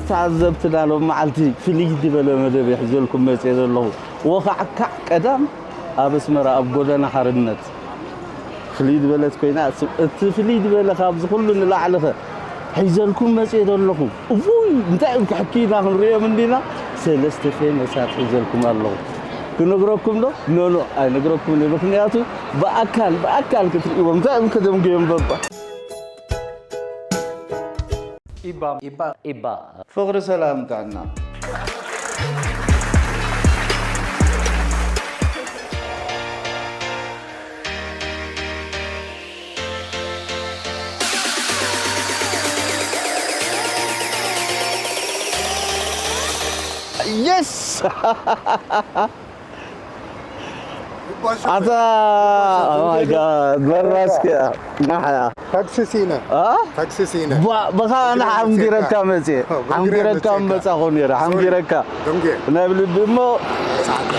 ተዓዘብትና ሎም መዓልቲ ፍልይ ዝበለ መደብ ይሕዘልኩም መፅእ ዘለኹ። ወኻዕካዕ ቀዳም ኣብ ኣስመራ ኣብ ጎደና ሓርነት ፍልይ ዝበለት ኮይና፣ እቲ ፍልይ ዝበለ ካብዚ ኩሉ ንላዕሊ ኸ ሒዘልኩም መፅእ ዘለኹ። እውይ እንታይ እዮም ክሕክይና ክንሪኦም እንዲና። ሰለስተ ፌመሳት ሒዘልኩም ኣለኹ። ክነግረኩም ዶ? ኖ ኖ ኣይነግረኩም። ምክንያቱ ብኣካል ብኣካል ክትርእዎም እንታይ እዮም ከደምግዮም በባ። ኢባ ኢባ ኢባ ፍቕሪ ሰላም ጥዕና። የስ ኣታ ማይ ጋድ መራስኪያ ናሓያ ታክሲ ሲነ አ ታክሲ ሲነ ባ- በኻ ኣነ ሓምጊረካ መፅየ ሓምጊረካ መፃኹ ነይረ ሓምጊረካ ደንጌ ናይ ብልቢ እሞ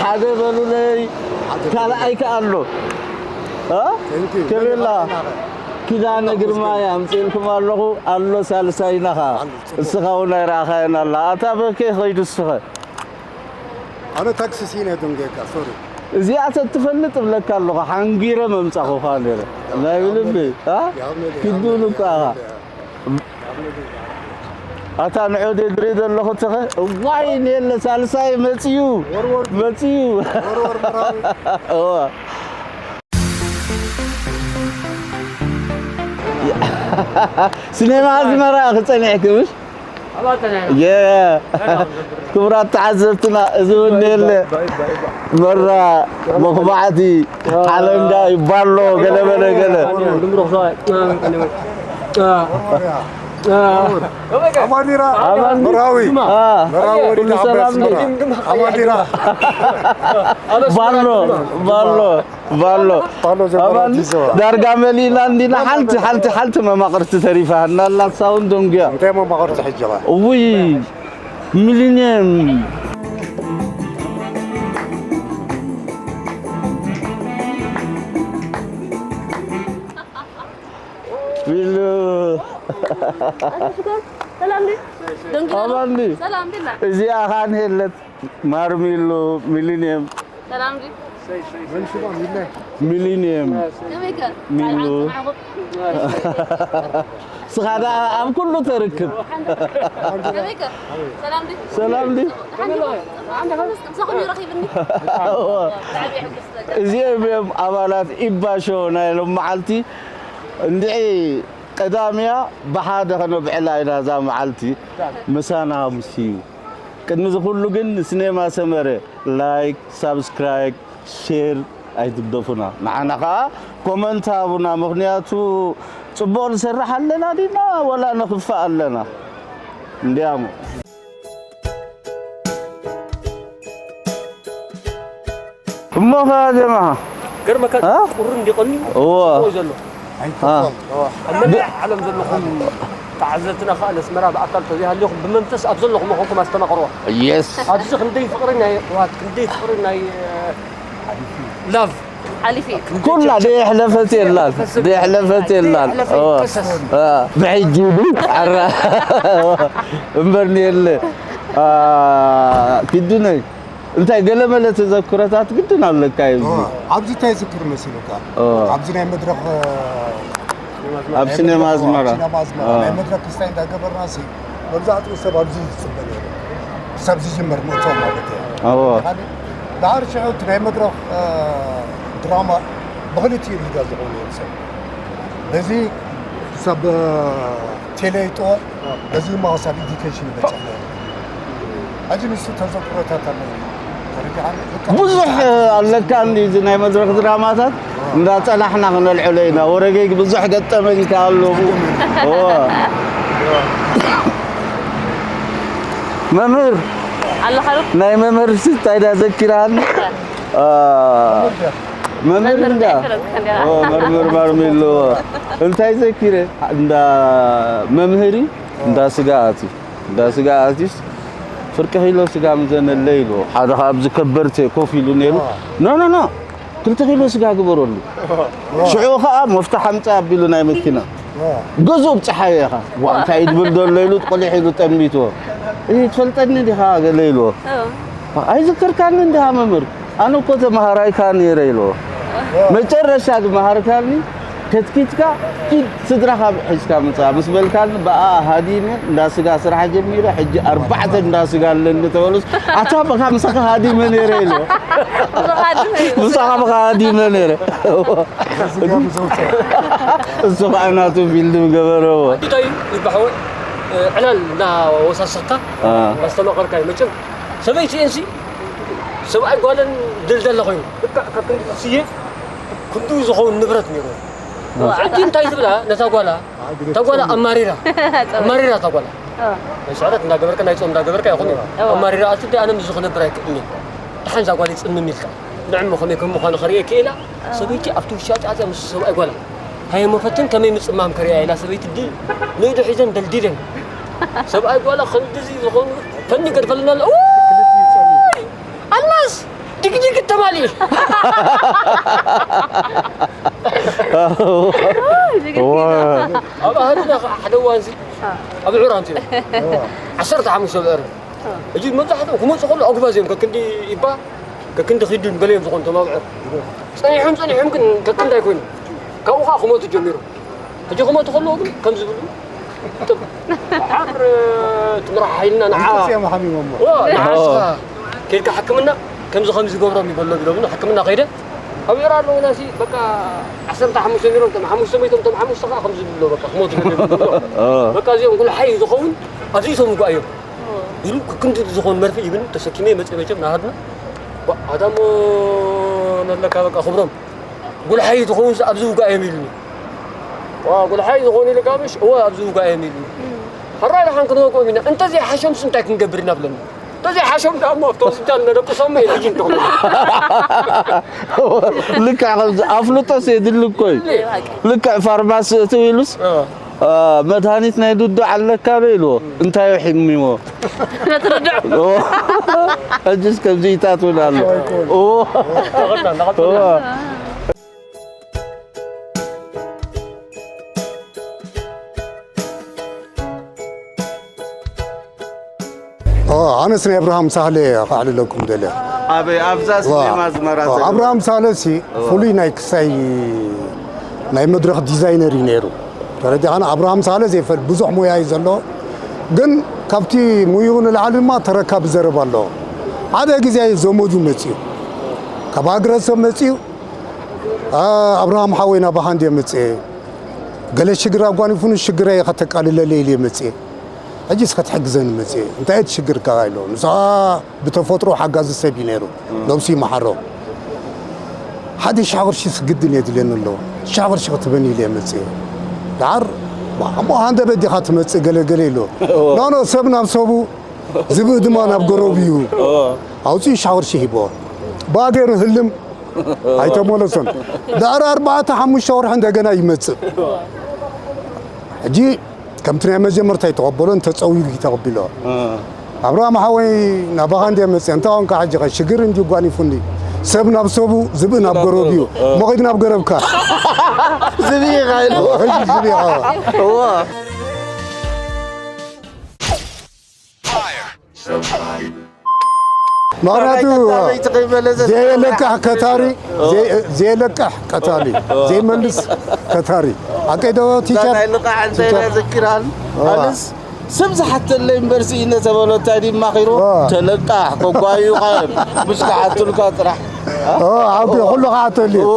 ሓደ በሉለይ ካልኣይ ከ ኣሎ አ Thank you። ከቤላ ኪዳነ ግርማይ ኣምፅእልኩም ኣለኹ ኣሎ ሳልሳይናኻ እስኻ እውን ኣይረኣኻየን ኣላ ኣታ በከ ኸይዱ እስኸ ኣነ ታክሲ ሲነ ደንጌካ ሶሪ እዚኣ ተትፈልጥ እብለካ ኣለኹ ሓንጊረ መምፃኹኻ ነይረ ናይ ብልቢ አ? ኪዱን እኳ ኢኻ ኣታ ንዑ ድሪ ዘለኹ ትኸ እዋይ ኔለ ሳልሳይ መፅዩ መፅዩ እዋ ሲኔማ ኣዝመራ ክፀኒሕክምሽ ክቡራት ተዓዘብትና እዚ እውን የለ መራ መኹባዕቲ ሓለንጋ ይባሎ ገለበለ ገለ ኣማዲራ መራዊ መራዊ ወዲዳ ኣማዲራ ባሎ ባሎ ባሎ ዳርጋ መሊእና እንዲና ሓንቲ ሓንቲ ሓንቲ መማቕርቲ ተሪፋ እናላሳውን ደንጉያ እንታይ መማቕርቲ ሕጂ እውይ ሚሊኒየም ቢሉ ሰላም እዚኣ ኻን ሄለት ማርሚሎ ሚሊኒየም ሰላም ዲ። መን ሽማ ሚለ? ሚሊኒየም ከመይ ከ? ሚሉ። ስኻ ደኣ ኣብ ኩሉ ተርክብ። ከመይ ከ? ሰላም ዲ። ሰላም ዲ። ሓንቲ ምሳኹም ይረኺብኒ። እዚኦም እዮም ኣባላት ኢባሾ ናይ ሎም መዓልቲ እንድዒ ቀዳምያ ብሓደ ከነብዕላ ኢና እዛ መዓልቲ ምሳና ምስዩ ቅድሚ ዝኹሉ ግን ንስኔማ ሰመረ ላይክ ሳብስክራይብ ሼር ኣይትግደፉና ንዓና ከዓ ኮመንት ሃቡና ምክንያቱ ፅቡቅ ንሰርሕ ኣለና ዲና ወላ ንክፋእ ኣለና እንዲያሞ እሞ ከዓ ጀማ ገርመካ ቁሪ እንዲቀኒ እዎ ዘሎ ኣብ መላእ ዓለም ዘለኹም ተዓዘብትና ከዓ ነስመራ ብኣካል ተዘይሃልኹም ብመንፈስ ኣብ ዘለኹም ኾንኩም ኣስተማቕርዋ የስ ኣብዚ ክንደይ ፍቕሪ ናይ ኣሕዋት ክንደይ ፍቕሪ ናይ ላቭ ሓሊፊ ኩላ ደየሕለፈት የላን ደየሕለፈት የላን ብሕጂ ዱ ዓራ እምበር ንየለ ኪዱነይ እንታይ ገለ መለ ተዘክሮታት ግድን ኣለካ እዩ ኣብዚ እንታይ ዝክር መሲሉካ ኣብዚ ናይ መድረኽ ኣብ ሲኔማ ኣዝመራ ሲኔማ ኣዝመራ ናይ መድረኽ ክስታይ እንዳገበርና ሲ መብዛሕትኡ ሰብ ኣብዚ ዝፅበ ነይሩ ክሳብ ዝጅመር ምእቶ ማለት እዩ ኣዎ ድሓር ሽዑ እቲ ናይ መድረኽ ድራማ ብክልቲኡ ሪጋ ዝኸውን እዩ ሰብ በዚ ክሳብ ቴሌ ይጥወ በዚ ድማ ክሳብ ኢዱኬሽን ይበፅሕ ነይሩ ሕጂ ንሱ ተዘክሮታት ኣለኒ ብዙሕ ኣለካ እንዲ እዚ ናይ መድረክ ድራማታት እንዳፀናሕና ክነልዕሎ ኢና ወረገይ ብዙሕ ገጠመኝካ ኣሎ መምህር ኣለካ ናይ መምህር ሲ እንታይ ዳ ዘኪራኒ መምህር እንዳ መምህር ማርሜሎ እንታይ ዘኪረ እንዳ መምህሪ እንዳ ስጋ ኣትዩ እንዳ ስጋ ኣትዩስ ፍርቂ ኪሎ ስጋ ምዘነለ ኢሉ ሓደ ካብ ዝከበርተ ኮፍ ኢሉ ነይሩ ኖ ኖ ኖ ክልተ ኪሎ ስጋ ግበረሉ ሽዑ ከዓ መፍታሕ ኣምፃ ኣቢሉ ናይ መኪና ገዙ ብፀሓዮ ኢኻ ዋ እንታይ ድብል ዘሎ ኢሉ ቆሊሕ ኢሉ ጠሚትዎ "እይ፣ ትፈልጠኒ ዲኻ?" ገለ ኢልዎ። اه "ኣይዝክርካኒ እንዲኻ መምህር? ኣነ እኮ ተመሃራይካ ነይረ" ኢልዎ። መጨረሻ ዝመሃርካኒ ከትኪትካ ኢድ ስድራኻ ሒዝካ ምጻእ ምስ በልካኒ ብኣ ሃዲመ እንዳ ስጋ ስራሕ ጀሚረ። ሕጂ ኣርባዕተ እንዳ ስጋ ኣለኒ ተበሉስ፣ "ኣታ በኻ ምሳኻ ሃዲመ ነይረ" ኢልዎ። ምሳኻ በኻ ሃዲመ ነይረ። እሱ ከዓ ናቱ ፊልድ ገበረዎ። እንታይ እዩ ይባሕወ ዕላል እናወሳሰካ አ። ኣስተማቐርካ እዩ። መቸም ሰበይቲ ኤንሲ ሰብኣይ ጓለን ድልደለ ኮይኑ ብቃ ካብ ክንዲ ስየ ክንዱ ዝኸውን ንብረት ነይሩ። ሕጂ እንታይ ትብላ ነታ ጓላ? እታ ጓላ ኣማሪራ ኣማሪራ እታ ጓላ ናይ ስዕረት እንዳገበርካ ናይ ጾም እንዳገበርካ ይኹን እዩ። ኣማሪራ ኣቲ ኣነ ምዝ ክነብር ኣይክእልን እየ። ደሓን እዛ ጓል ይጽምም ኢልካ ንዕሞ ከመይ ከም ምዃኑ ከርእየ ክኢላ። ሰበይቲ ኣብቲ ውሻጫ ኣትያ ምስ ሰብኣይ ጓላ ሃየ መፈትን ከመይ ምጽማም ከርእያ ኢላ ሰበይቲ ድል ንእዱ ሒዘን ደልዲለን ሰብኣይ ጓላ ከምድዚ ዝኾኑ ፈኒ ገድፈልና ኣሎ። ኣላስ ድግድግ ተማሊ ኣብ ኣህልና ሓደ እዋንዚ ኣብ ዕራንቲ ዓሰርተ ሓሙሽተ ብዕር እጂ መብዛሕትኦም ክመፁ ከሎ ኣጉባዝ እዮም ከክንዲ ይባ ከክንዲ ኪዱን ገለ እዮም ዝኾኑ ተማብዕር ጸኒሖም ጸኒሖም ግን ከክንዲ ኣይኮይኑ ካብኡ ከዓ ክመቱ ጀሚሩ ሕጂ ክመቱ ከለዉ ግን ከም ዝብሉ ጥብ ዓር ትምራሕ ሓይልና ንዓ እዮም ሓሚሞሞ ንዓስኻ ከይድካ ሕክምና ከምዚ ከምዚ ገብሮም ይበሎ ቢሎምና ሕክምና ከይደ ኣብ ኤራ ኣለውና ሲ በቃ ዓሰርተ ሓሙሽተ ነይሮም ቶም ሓሙሽተ መይቶም ቶም ሓሙሽተ ከዓ ከምዚ ብሎ በቃ ክሞቱ በቃ እዚኦም ጉልሓይ ዝኸውን ኣብዚ ሰሙጓ እዮም ኢሉ ክንዲ ዝኾን መርፊ ይብን ተሰኪመ መፀ መቸም ናሃድና ኣዳሞ ነለካ በቃ ክብሮም ጉልሓይ ዝኸውን ኣብዚ ውጋ እዮም ኢሉኒ ጉልሓይ ዝኾኑ ኢልካ ምሽ እወ ኣብዚ ውጋ እዮም ኢሉኒ ሕራይ ደሓን ክንወቅኦም ኢና እንተዘይሓሸምስ እንታይ ክንገብር ኢና ብለኒ እንተዘይሓሸም ደኣ እሞ ኣብቲ ሆስፒታል ነደቅሶም ኢና ሕጂ እንትኽሉ ልክዕ ከምዚ ኣፍልጦስ የድሊ እኮ እዩ። ልክዕ ፋርማሲ እትው ኢሉስ መድሃኒት ናይ ዱዱ ኣለካ ዶ ኢልዎ እንታይ ሒሚሞ ሕጅስ ከምዚ ይታትውን ኣሎ ኣነስ ናይ ኣብርሃም ሳህለ ከዕልለኩም ደለ ኣበይ ኣብዛ ሲኔማ ዝመራ ዘሎ ኣብርሃም ሳህለ ሲ ፍሉይ ናይ ክሳይ ናይ መድረኽ ዲዛይነር እዩ ነይሩ ተረዲኻና ኣብርሃም ሳህለ ዘይፈል ብዙሕ ሙያ እዩ ዘሎ ግን ካብቲ ሙይኡ ንላዕሊ ድማ ተረካቢ ዘረባ ኣሎ ሓደ ግዜ ዘመዱ መፅኡ ካብ ሃገረሰብ መፅኡ ኣብርሃም ሓወይ ናባኻ እንድየ መፅአ ገለ ሽግር ኣጓኒፉኒ ሽግረይ ከተቃልለለይ ኢለ መፅአ ሕጂስ ክትሕግዘኒ መፅአ እንታይ እቲ ሽግርካ ኢሎ ንስኻ ብተፈጥሮ ሓጋዚ ሰብ እዩ ነይሩ ነብሱ ይመሓሮ ሓደ ሻቕርሺስ ግድን የድልየኒ ኣሎ ሻቕርሺ ክትበኒ ኢለ መፅአ ዳር እሞ ሃንደበት ዲኻ ትመፅእ ገለገለ ኢሎ ኖኖ ሰብ ናብ ሰቡ ዝብኢ ድማ ናብ ገረቡ እዩ ኣውፅኡ ሻቕርሺ ሂቦ ብኣገሩ ህልም ኣይተመለሶን ዳር ኣርባዕተ ሓሙሽተ ወርሒ እንደገና ይመፅእ ሕጂ ከምቲ ናይ መጀመርታ ይተቐበሎ እንተፀዊጉ ተቐቢሎ ኣብርሃም ሓወይ ናባኻ እንድየ መፅእ እንታይ ኾንካ ሕጂ ኸ ሽግር እንዲ ጓኒፉኒ ሰብ ናብ ሰቡ ዝብኢ ናብ ገረብ እዩ እሞ ኸይድ ናብ ገረብካ ዝብኢ ኻይሉ ሕጂ ዝብኢ ኸ እዋ ምኽንያቱ ዘየለቃሕ ከታሪ ዘየለቃሕ ቀታሊ ዘይመልስ ከታሪ ኣቀይደዎ ቲቸር ናይ ልቃሕ እንታይ ናይ ዘኪራን ኣንስ ስም ዝሓተለይ እምበር ስኢነ ተበሎ እንታይ ድዩ ማኺርዎ ተለቃሕ ኮጓዩ ኻየም ምስ ክሓትልካ ጥራሕ ዓቢ ኩሉ ክሓተል እዩ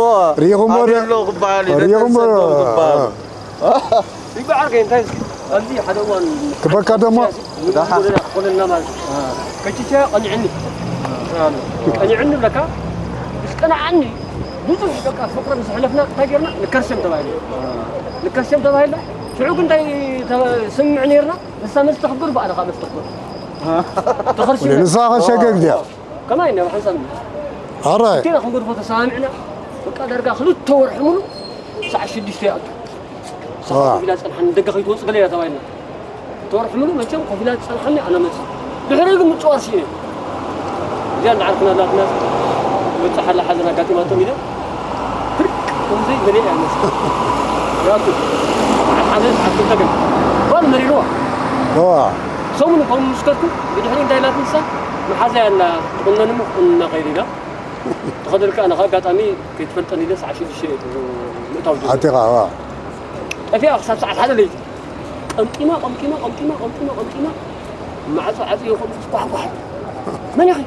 ሪኹሞ ኣሎ ክበሃል እዩ ሪኹሞ ተሰዶ ክበሃል ይበዓል ከ እንታይ እስኪ ኣብዚ ሓደ እዋን ክበካ ደሞ ኮለልና ማለት እዩ። ከችቻ ቀኒዕኒ ቀኒዕኒ ብለካ ምስ ቀናዓኒ ብዙሕ በቃ ፍቅሪ ምስ ሕለፍና እንታይ ጌርና ንከርሸም ተባሂሉ ንከርሸም ተባሂልና ሽዑ ግን እንታይ ስምምዕ ኔርና ንሳ መስተኽብር ብኣነ ከዓ መስተኽብር ተኸርሽምና ንስኻ ኸሸገግ ድያ ከማይ ኢና ብሓንሳብ ኣራይ ክልቴና ክንገድፎ ተሰማሚዕና በቃ ዳርጋ ክልተ ወርሒ ሙሉ ሰዓት ሽዱሽተ ይኣቱ ሰዓት ኮፍ ኢላ ፀንሓኒ ደገ ከይትወፅ ገለ እያ ተባሂልና ክልተ ወርሒ ሙሉ መቸም ኮፍ ኢላ ዝፀንሓኒ ኣነ መፅእ ድሕሪ ግን ምፅዋር ስኢነ እዚኣ እናዓርክና ላትና በፅሓላ ሓዘን ኣጋጢማቶም ኢለ ፍርቅ ከምዚ ገለ እያ መፅእ ያቱ ሓደ ሰዓት ክልተ ግን ጓል መሪርዋ ሰሙን ከምኡ ምስ ከድኩ፣ ብድሕሪ እንታይ ኢላትኒ ንሳ፣ መሓዛያ እና ትቑነን እሞ ክቑንና ከይዱ ኢላ። ተኸደልካ ኣነ ከኣ ኣጋጣሚ ከይትፈልጠኒ ኢለ ሰዓት ሽዱሽተ እየ ምእታው ጀመርኩ። ኣቲኻ፣ እዋ። ጠፊኣ ክሳብ ሰዓት ሓደ ለይቲ። ቀምቂማ፣ ቀምቂማ፣ ቀምቂማ፣ ቀምቂማ፣ ቀምቂማ፣ ማዕጾ ዓጽዩ ከምኡ ኳሕኳሕ። መን ኢኺ?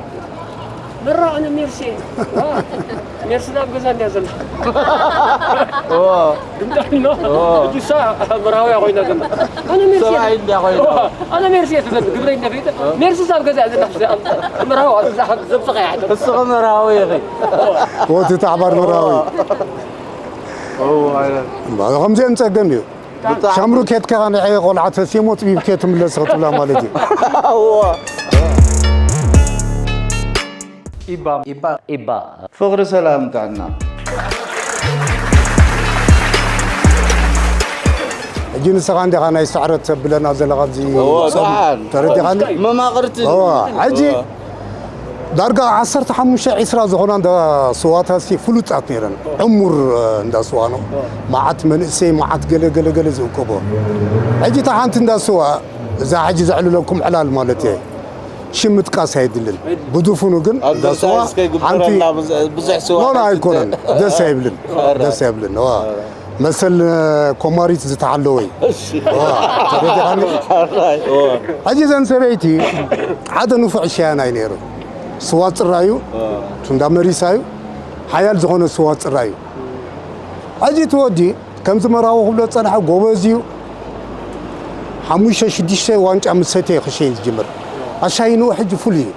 መራ፣ ኣነ ሜርሲ እየ። ዋ፣ ሜርሲ ኣብ ገዛ እንድያ ዘላ። እዋ። ድምጣ ኣሎ። እዋ። እጁሳ መርሃውያ ኮይና ዘላ። ኣነ ሜርሲ እየ። ሰብኣይ እንድያ ኮይና። እዋ፣ ኣነ ሜርሲ እየ ትብል። ግብረይ እንድያ ፈይተ። ሜርሲ ኣብ ገዛ እያ ዘላ። ኣብ መርሃዊ፣ ኣብ ገዛ፣ ኣብ ዘብሰኻ እያ። እስኺ መርሃዊ ኢኺ። ወቲ ታዕባር መርሃዊ። እዋ፣ ኣይላ። እምበኣር ከምዚኦም ጸገም እዩ። ብጣዕሚ። ሻምሩ ኬትካ ንዐ ቆልዓ ተሲሞ ጽቢብ ኬት ትምለስ ክትብላ ማለት እዩ። እዋ። ኢባ፣ ኢባ፣ ኢባ። ፍቕሪ ሰላም ጥዕና። ሕጂ ንስኻ እንዲኻ ናይ ስዕረት ተብለና ዘለኻ ኣብዚ እዎ፣ ጾም ደሓን። ተረዲኻኒ? መማቕርቲ። እዎ፣ ሕጂ እዎ። ዳርጋ ዓሰርተ ሓሙሽተ ዒስራ ዝኾና እንዳ ስዋታት ሲ ፍሉጣት ነይረን። ዕሙር፣ እ፣ እንዳ ስዋ ነው። መዓት መንእሰይ፣ መዓት ገለ ገለ ገለ ዝእከቦ። ሕጂ እታ ሓንቲ እንዳ ስዋ፣ እዛ ሕጂ ዘዕልለኩም ዕላል ማለት እየ። ሽም ምጥቃስ ኣይድልን። ብድፉኑ ግን እንዳ ስዋ ኣድቨርታይዝ ሓንቲ ከይግበረላ ብዙ-፣ ብዙሕ ስዋ ኖ፣ ኖ፣ ሓንቲ ኣይኮነን። ደስ ኣይብልን። ኧረ። ደስ ኣይብልን። ዋ። ኧረ። መሰል ኮማሪት ዝተሓለወ እዩ። እሺ። ዋ፣ ተረዲኻኒ? ኣራይ፣ ዋ። ሕጂ እዘን ሰበይቲ ሓደ ንፉዕ ሸያናይ ነይሩ። ስዋ ጽራዩ፣ ዋ። ቱንዳ መሪሳዩ፣ ሓያል ዝኾነ ስዋ ጽራዩ። ሕጂ እቲ ወዲ ከምዚ መራዊ ክብሎ ዝጸንሐ ጎበዝ እዩ። ሓሙሽተ ሽዱሽተ ዋንጫ ምስ ሰተየ ክሸይ ዝጅምር። ኣሻይንኡ ሕጂ ፍሉይ እዩ።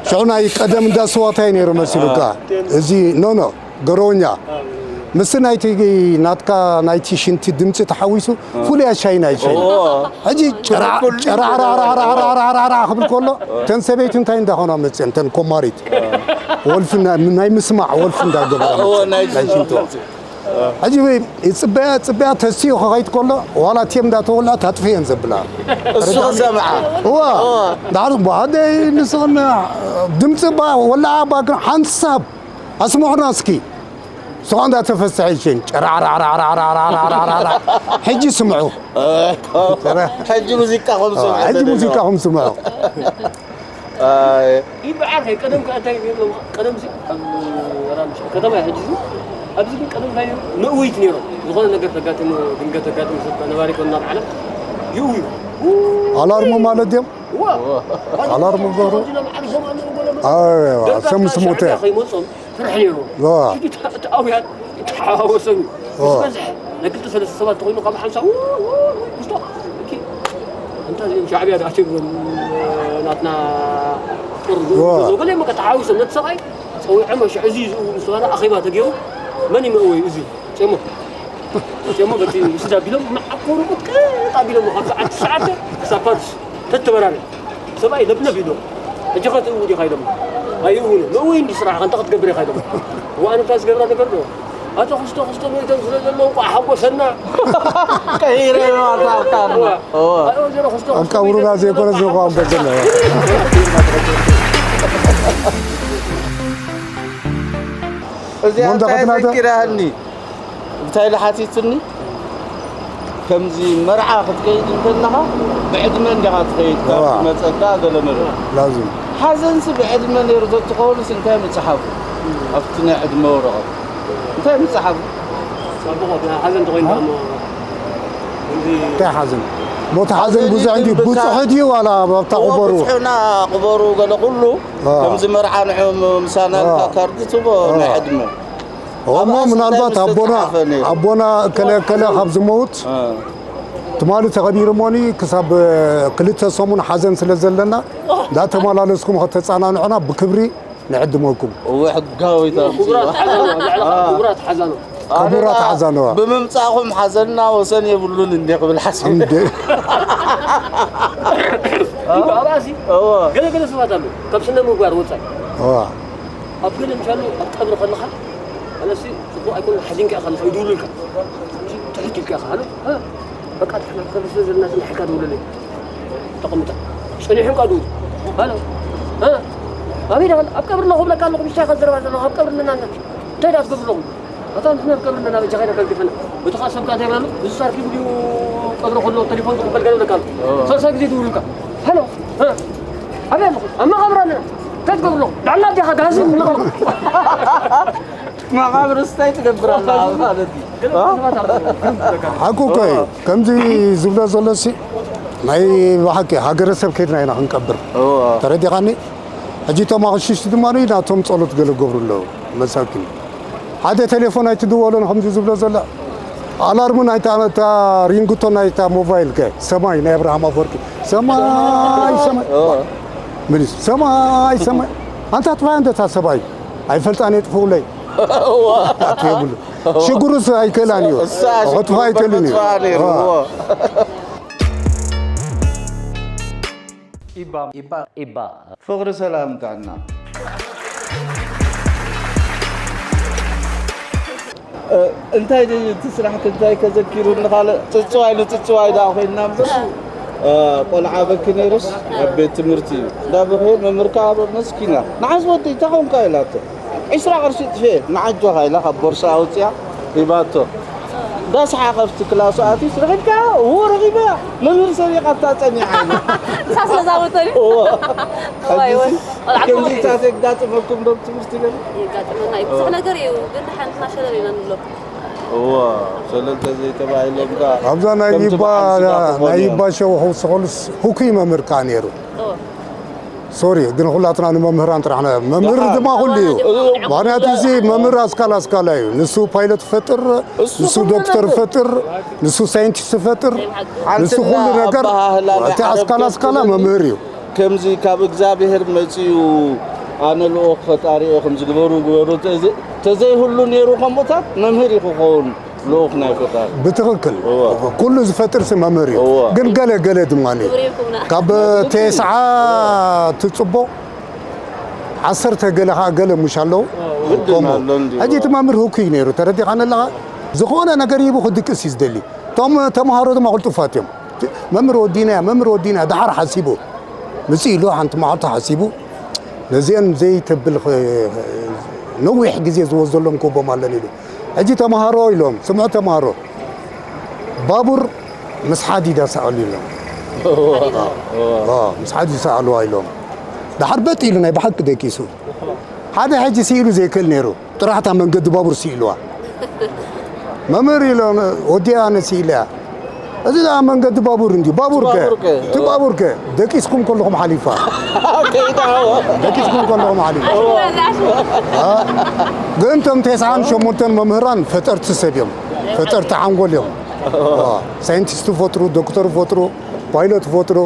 ሽዑ ናይ ቀደም እንዳ ስዋ እንታይ ነይሩ መሲሉካ? እዚ ኖ፣ ኖ፣ ገረወኛ። ምስቲ ናይቲ ናትካ ናይቲ ሽንቲ ድምጺ ተሓዊሱ ፍሉይ ኣሻይና ይሸይን። ኦ። ሕጂ ጨራ-፣ ርኩል ጨራዕራዕራዕራዕራዕራዕ ክብል ከሎ፣ እተን ሰበይቲ እንታይ እንዳኾና መጽየን፣ እተን ኮማሪት። ወልፊ ናይ፣ ናይ ምስማዕ ወልፊ እንዳገበራ ኦ፣ መጽየን። ናይ ናይ ሽንቶ። ሽንቶ። ሕጂ ይጽበያ፣ ጽበያ ተስዮ ክኸይድ ከሎ፣ ዋላ ቴም እንዳተወልዐ ታጥፍየን ዘብላ። እሱ ክሰምዓ። እዋ። እዋ። ዳር ጓደይ ንስኽና ድምጺ ባ-፣ ወላ ኣባ ግን ሓንሳብ ኣስምዑና እስኪ። ስኻ እንዳተፈስሐ ይሸን። ጨራዕራዕራዕራዕራዕራዕራዕ። ሕጂ ስምዑ። ሕጂ ሙዚቃ ከም ስምዑ። ሕጂ ሙዚቃ ከም ስምዑ። ኣይ። ይበዓል ከይ ቀደም ከ እንታይ ይብሎም? ቀደም ሲ ኣብ ራምሽ ከተማ እዩ ሕጂ ሲ። ኣብዚ ግን ቀደም እንታይ ነእወይት ነይሮም። ዝኾነ ነገር ተጋጥሙ፣ ድንገት ተጋጥሙ፣ ሰብ ነባሪ ኮንና በዓለም ይእውዩ። ኣላርሞ ማለት ድዮም? እዋ። ኣላርሞ ገብሩ? ኣዎ፣ ደርጋ ሰም ስሞተ። ሻዕብያ ከይመጾም ፍርሒ ነይሩ። ዋ። ሕጂ እቲ፣ እቲ ኣውያት ተሓዋወሰሉ። ዋ። ምስ በዝሐ ናይ ክልተ ሰለስተ ሰባት ተኾይኑ ካብ ሓምሳ፣ ው፣ ው፣ ው፣ ውስጦ፣ እኪ፣ እንታ እዚኦም ሻዕብያ ደኣ ትብሎም፣ ናትና ጦር ዋ። ዝብሎ ገለ እሞ ተሓዋዊሶም ነቲ ሰብኣይ ጸዊዖም፣ ሽዑ እዚ ዝእውር ምስ ተባህለ ኣኼባ ተገይሩ፣ መን እዩ መእወዩ? እዚ ጨሞ። ጨሞ በቲ ውስድ ኣቢሎም፣ መዓኮሩ ቁጥቅጥ ኣቢሎም፣ ካብ ሰዓት ትሽዓተ ክሳብ ፋዱስ። ተተበራረ። ሰብኣይ ለብለብ ኢሉ። ሕጂ ኸ ትእውድ ኢኻ ኢሎም። ኣይእውንን። መእወይ እንዲ ስራሕኻ እንታይ ክትገብር ኢኻ ኢሎም። እዋ፣ ኣነ እንታይ ዝገብራ ነገር ዶ? ኣቶ ክስቶ ክስቶ ሞይቶም ስለ ዘለዉ እንቋዕ ሓጎሰና። ቀይረ ኢሎም ኣታ ኣፍቃሪ። እዋ። እዋ። ኣቶ ወይዘሮ ክስቶ ክስቶ ኣቃብሩና ሞይቶም ዘይኮነ ስለ እንቋዕ ዝንቋም ሓጎሰና። በዘለ። እዚኣ መንታ እንታይ ክትናተ? ዘኪራህኒ? እንታይ ኢላ ሓቲትኒ? ከምዚ መርዓ ክትከይድ እንተለኻ ብዕድመ እንዲኻ ትኸይድ፣ ካብ እዋ። ዝመጸካ ገለ መለ። ላዝም። ሓዘንሲ ብዕድመ ነይሩ ተትኸውንስ እንታይ ምጸሓፉ? ኣብቲ ናይ ዕድመ ወረቐት እንታይ ምጸሓፉ? ጽቡቕ፣ ሓዘን ተኾይኑ ሃ? እሞ፣ ከምዚ እንታይ ሓዘን? ሞት ሓዘን ሓዘን ብዙሕ እንድዩ፣ ይብል ብታ-፣ ብዙሕ ድዩ ዋላ ኣብታ እዎ፣ ቁበሩ? ብዙሕና ቁበሩ ገለ ኩሉ፣ ዋ። ከምዚ መርዓ ንዑ ምሳና ኢልካ ዋ። ካርዲ ትቦ ዋ። ናይ ዕድመ። እሞ ኣባስ ምናልባት እንታይ ምስ ኣቦና፣ ተጻሓፈ ነይሩ? ኣቦና እከለ እከለ ካብ ዝመውት እ። ትማሊ ተኸቢሩ እሞኒ ክሳብ ክልተ ሰሙን ሓዘን ስለ ዘለና እንዳተመላለስኩም ከተጸናንዑና ብክብሪ ንዕድመኩም። እወ፣ ሕጋዊት ኣምጽእዋ። ክቡራት ሓዛኖ፣ ኣብ ልዕሊ አ። ክቡራት ሓዛኖ። ክቡራት ኣነ ሓዛኖ። ብምምጻእኹም ሓዘንና ወሰን የብሉን እንዴ ክብል ሓሲበ። እንዴ። ይበ-፣ ኣብኣሲ እወ። ገለ ገለ ሰባት ኣለዉ፣ ካብ ስነ ምግባር ወጻኢ። እወ። ኣብ ገለ ምሻሉ ኣብ ቀብሪ ከለኻ፣ ኣነሲ ጽቡቕ ኣይኮነን፣ ሓዚንካ ኢኻ፣ ይድውሉልካ። ትሕት ኢልካ ኢኻ፣ ሃሎ፣ እ፣ በቃ፣ ንሕና ኣብ ቀብሪ ስለ ዘለና፣ ንሕካ ደውለለይ። ተቐምጠ። ጸኒሑ እንካ ደውሉ። ሃሎ፣ እ፣ ኣበይ ደኸል? ኣብ ቀብሪ ኣለኹ ብለካ ኣለኹ፣ ምሽታይ ኢኻ ዝዘረባ ዘለኻ፣ ኣብ ቀብሪ ኣለና፣ እንታይ ደኣ ትገብሩ ኣለኹም? ኣታ ንሕና ኣብ ቀብሪ ኣለና፣ በጃኻ ኢልካ ገዲፈና። በቲ ኸኣ ሰብካ እንታይ ይብለሉ? እዚ ሳርኪ ድዩ? ቀብሪ ከሎ ቴሌፎን ዝቕበል ገለ ይብለካ ኣሎ። ሰለስተ ግዜ ይድውሉልካ። ሄሎ፣ እ፣ ኣበይ ኣለኹ? ኣብ መቓብር ኣለና። እንታይ ትገብር ኣለኹ? ንዓና ኣዴኻ ጋህሲ ንመቓብር። መቓብር እንታይ ትገብር ኣላ ማለት እዩ? ሓቁ እኮ እዩ። ከምዚ ዝብሎ ዘሎ ሲ ናይ ብሓቂ ሃገረሰብ ከይድና ኢና ክንቀብር። እዎ። ተረዲኻኒ? ሕጂ እቶም ኣቕሽሽቲ ድማ ናቶም ጸሎት ገለ ገብሩ ኣለዉ። መሳኪን። ሓደ ቴሌፎን ኣይትድወሎን ከምዚ ዝብሎ ዘሎ። ኣላርሙ ናይታ፣ እታ ሪንግቶን ናይታ ሞባይል ከ ሰማይ ናይ ኣብርሃም ኣፈወርቂ። ሰማይ፣ ሰማይ። እዎ። ምን ይስ-፣ ሰማይ፣ ሰማይ። ኣንታ ጥፋ እንደ እታ ሰማይ። ኣይፈልጣን የጥፍኡለይ። እዎ። ኣትየብሉ። ሽግሩስ ኣይክእላን እዩ። እሳ ሽግሩ ክጥፋ ኣይክእልን እዩ። ክጥፋ ነይሩ። እዎ። እዎ። ኢባ፣ ኢባ፣ ኢባ። ፍቕሪ ሰላም ጥዕና። እ፣ እንታይ ድዩ እቲ ስራሕ እንታይ ከዘኪሩኒ ካልእ ጽጽዋይ ንጽጽዋይ ደኣ ኮይንና እምበር፣ እ፣ ቆልዓ በኪ ነይሩስ ኣብ ቤት ትምህርቲ እዩ። እንዳ በኽየ መምህር ከኣ መስኪና፣ "ንዓስ ወደይ እንታይ ኾንካ?" ኢላቶ። "ዒስራ ቅርሺ ጥፍኤ፣ ንዓጆኻ" ኢላ ካብ ቦርሳ ኣውጽያ ሂባቶ። እንዳሰሓቐ ኣብቲ ክላሱ ኣትዩስ፣ "ረኺብካያ?" "እዎ ረኺበያ፣ መምህር ሰሪቓታ ጸኒሓ" ኢሉ። ንሳ ስለ ዝሃበቶ ድዩ? እዎ። እዋይ፣ እዋይ። ከምዚ ቆልዓ ከምዚ ክቡር እዩ። ታት የጋጥመኩም ዶ ኣብ ትምህርቲ ገለ? የጋጥመና እዩ። ብዙሕ እዎ። ነገር እዩ፣ ግን ሓንቲ ናሸለል ኢና ንብሎ። እዎ፣ ሸለል ተዘይተባሂሎም ከኣ ኣብዛ ናይ ከምቲ ይባ-፣ በዓል ስጋ ክኾኑ ናይ እዮም። ይባ ሸው ክውስኸሉስ ህኩይ መምህር ከኣ ነይሩ። እዎ። ሶሪ፣ ግን ኩላትና ንመምህራን ጥራሕ ና-፣ መምህር ደሓን። ድማ ኩሉ እዩ። እዎ። ምኽንያቱ እዚ መምህር ኣስካል ኣስካላ እዩ። ንሱ ፓይለት ይፈጥር፣ እሱ ንሱ ኩሉ ዶክተር ነገር። ይፈጥር፣ ንሱ ሳይንቲስት ይፈጥር፣ ሓንቲ ንሱ ኩሉ ነገር። ኣበሃህላ ናይ እቲ ኣስካል ዓረብ ኣስካላ ዶክተር መምህር እዩ። ከምዚ ካብ እግዚኣብሔር መጺኡ ኣነ ልኡኽ ፈጣሪኦ ከምዚ ግበሩ ግበሩ ተዘ-፣ ተዘይህሉ ነይሩ ከምኡታት መምህር እዩ ክኸውን። ልኡኽ ናይ ፈጣሪ። ብትኽክል። እወ። ኩሉ ዝፈጥር ሲ መምህር እዩ። እወ። ግን ገለ ገለ ድማ እዩ። ክብሪ ይኩምና። ካብ ተስዓ ትጽቦ ዓሰርተ ገለ ኸዓ ገለ ሙሽ ኣለዉ። ግድን ከምኡ። ኣሎ እንዲሁ። ሕጂ እቲ መምህር ህኩይ ነይሩ፣ ተረዲኻኒ ኣለኻ? ዝኾነ ነገር ሂቡ ክድቅስ እዩ ዝደሊ። እቶም ተምሃሮ ድማ ቅልጡፋት እዮም። መምህር ወዲና እያ፣ መምህር ወዲና እያ፣ ደሓር ሓሲቡ። ምጽእ ኢሉ ሓንቲ መዓልቲ ሓሲቡ፣ ነዚአን ዘይተብል ኸ-፣ ነዊሕ ግዜ ዝወስደሎም ክህቦም ኣለን ኢሉ። ሕጂ ተምሃሮ ኢሎም፣ ስምዑ ተምሃሮ፣ ባቡር ምስ ሓዲዳ ሰኣሉ ኢሎም። እዎ፣ እዎ። ምስ ሓዲዳ ሰኣልዋ ኢሎም። ደሓር በጥ ኢሉ ናይ ብሓቂ ደቂሱ። ሓደ ሕጂ ስኢሉ ዘይክእል ነይሩ። ጥራሕ እታ መንገዲ ባቡር ስኢልዋ። መምህር ኢሎም፣ ወዲኣ ኣነ ስኢለያ። እዚ ደኣ መንገዲ ባቡር እንድዩ። ባቡር ከ? ባቡር ከ? እቲ ባቡር ከ? ደቂስኩም ከለኹም ሓሊፋ። ከይዳ፣ እዎ። ደቂስኩም ከለኹም ሓሊፋ። እዎ። አ? ግን እቶም ተስዓን ሸሞንተን መምህራን ፈጠርቲ ሰብ እዮም። ፈጠርቲ ሓንጎል እዮም። እዎ። አ፣ ሳይንቲስት ፈጥሩ፣ ዶክተር ፈጥሩ፣ ፓይለት ፈጥሩ።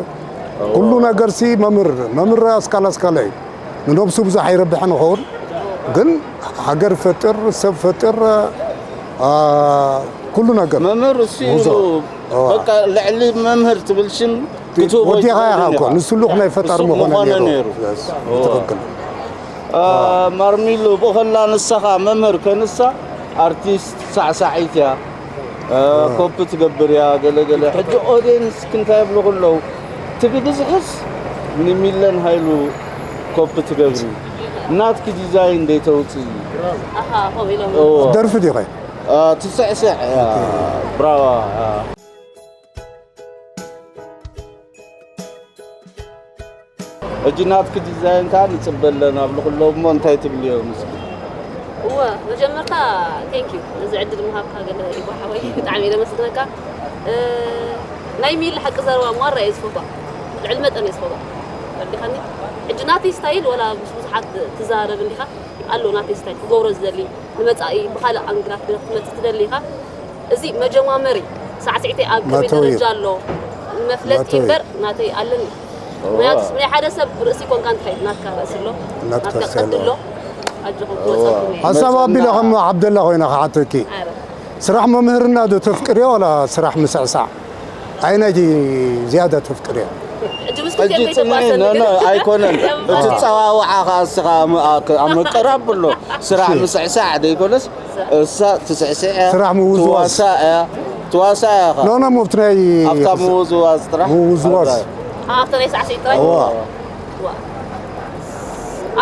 ኩሉ ነገርሲ መምህር፣ መምህር ኣስካል ኣስካል እዩ። ንነብሱ ብዙሕ ኣይረብሕን ይኸውን፣ ግን ሃገር ፈጥር፣ ሰብ ፈጥር፣ አ፣ ኩሉ ነገር። መምህር እሱ እዩ። ብዙ። እዋ። በቃ ልዕሊ መምህር ትብል ሽም ክትህቦ ወዲኻ ኢኻ ኣይትኽእልን እኮ፣ ኢኻ። ንሱ ልኡኽ ናይ ፈጣሪ እሱ ምኾነ ምኾነ ነይሩ። ነይሩ። የስ፣ እዋ። ብትኽክል። አ፣ ማርሚሉ ብኸላ ንሳኻ መምህር ከንሳ ኣርቲስት ሳዕሳዒት እያ። እ፣ ኮፒ ትገብር እያ፣ ገለ ገለ። ሕጂ ኦድየንስ ክንታይ ይብሉ ከለዉ፣ እቲ ብብዝሕስ ንሚለን ሃይሉ ኮፒ ትገብሪ፣ ናትኪ ዲዛይን ደይተውፅኢ? ኣሃ፣ ከምኡ ኢሎም። እዎ። ደርፊ ዲኸ? እ፣ ትስዕስዕ እያ። ኦኬ። ብራዋ፣ እ። ሕጂ ናትኪ ዲዛይን ከኣ ንጽበ ኣለና ኣብ ልኽሎም እሞ እንታይ ትብልዮ ምስኪ? እወ፣ መጀመርታ ቴንክ ዩ ነዚ ዕድል ምሃብካ ገለ ኢጎ ሓወይ ብጣዕሚ እየ ለመስግነካ። እ፣ ናይ ሚሊ ሓቂ ዘረባ ማራ እየ ዝፈትዋ። ልዕሊ መጠን እየ ዝፈትዋ። ተረዲኻኒ? ሕጂ ናተይ ስታይል ወላ ምስ ብዙሓት ትዛረብ እንዲኻ ኣሎ ናተይ ስታይል ክገብሮ ዝደሊ ንመጻኢ ብኻልእ ኣንግላት ክትመጽእ ትደሊ ኢኻ። እዚ መጀማመሪ ሳዕስዒተይ ኣብ ከመይ መእተዊ እዩ። ደረጃ ኣሎ መፍለጢ መእተዊ። እምበር ናተይ ኣለኒ። እዋ። ምክንያቱስ ናይ ሓደ ሰብ ርእሲ ኮንካ እንታይ ናትካ ርእሲ ኣሎ፣ ናትካ ናትካ ርእሲ ቀዲ ኣሎ። ኣሎ። ኣጆኹም እዋ። ክወጸኩም እየ። ሓሳብ ኣቢለ መጽና። ከም ዓብደላ ኮይና ክሓተኪ። ኣረ። ስራሕ መምህርና ዶ ተፍቅርዮ ዋላ ስራሕ ምስዕሳዕ? ኣየናይ ድዩ ዝያዳ ተፍቅርዮ? ሕጂ ምስ ሕጂ ክልቲኦም ጽንዒ፣ ተይተባሰኒ ኖ፣ ኖ፣ ግን ኣይኮነን። የምባሲ። እቲ ጸዋውዓ ኸኣ እስኻ ም-፣ ኣ-፣ ክ-፣ ኣብ መቀራብ ብሎ ስራሕ እሺ። ምስዕሳዕ ደይኮነስ እሳ ትስዕስዕ እያ፣ ስራሕ ምውዝዋዝ። ትዋሳእ እያ፣ ትዋሳእ እያ ኸኣ። ኖ፣ ኖ፣ ኣብቲ ናይ ኣብታ ምውዝዋዝ ጥራሕ። ምውዝዋዝ። ኣብታ። ኣብታ ናይ ሳዕስዒት ጥራይ? እዋ። ዋ።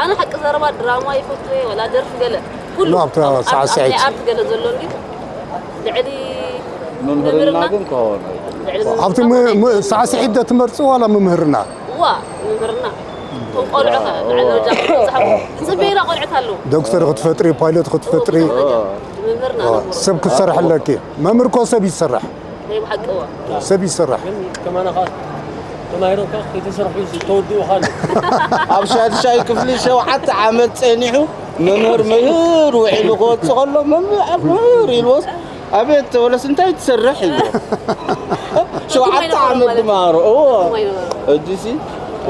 ኣነ ሓቂ ዘረባ ድራማ ይፈቱ እየ፣ ወላ ደርፊ ገለ። ኩሉ። ኖ፣ ኣብታ ኣብ፣ ኣብ፣ ኣብ ሳዕስዒት። ናይ ኣርት ገለ ዘሎ እንዲ ልዕሊ መምህርና መምህርና ግን ክኸውን ኣይክእልን። ኣብቲ ም- ም- ሳዕስዒት ዶ ትመርጽ ዋላ ምምህርና? እዋ፣ ምምህርና። እቶም ቆልዑ ከ ንዓይ ደረጃ ክበጽሓ ዝጽበዩና ቆልዑት ኣለዉ። ዶክተር ክትፈጥሪ፣ ፓይሎት ክትፈጥሪ፣ ምምህርና ዋ፣ ነምሮ። ሰብ ክትሰርሐለኪ። መምህር እኮ ሰብ ይሰርሕ። ናይ ብሓቂ እዋ። ሰብ ይሰርሕ። ግን ከማና ከዓ ተማሂሮም ከዓ ከይተሰርሑ ዝተወድኡ ከዓ ኣለዉ። ኣብ ሻድሻይ ክፍሊ ሸውዓተ ዓመት ጸኒሑ መምህር ምህር ውዒሉ ክወጽእ ከሎ መምህር ምህር ኢልዎስ ኣቤት ተበለስ እንታይ ትሰርሕ እዩ? ሸውዓተ ዓመት ድማሮ እዎ። እጅሲ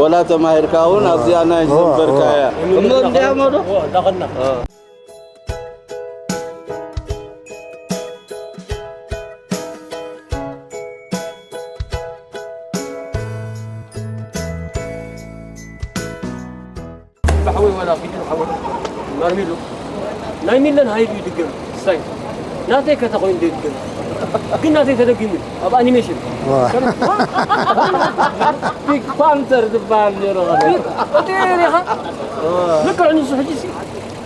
ወላ ተማሂርካ እውን ኣብዚኣ ናይ ዝነበርካ እያ እሞ እንዲያ መዶ ብሓወይ ዋላ ፊትን ሓወይ ማርሚሉ ናይ ሚለን ሃይዱ ይድገም ስታይ ናተይ ከተኾይኑ ዘይድገም ግን ናተይ ተደጊሙ ኣብ ኣኒሜሽን ፒክ ፓንተር ዝበሃል ነይሩ እቲ ሪኻ ልክዕ ንሱ ሕጂ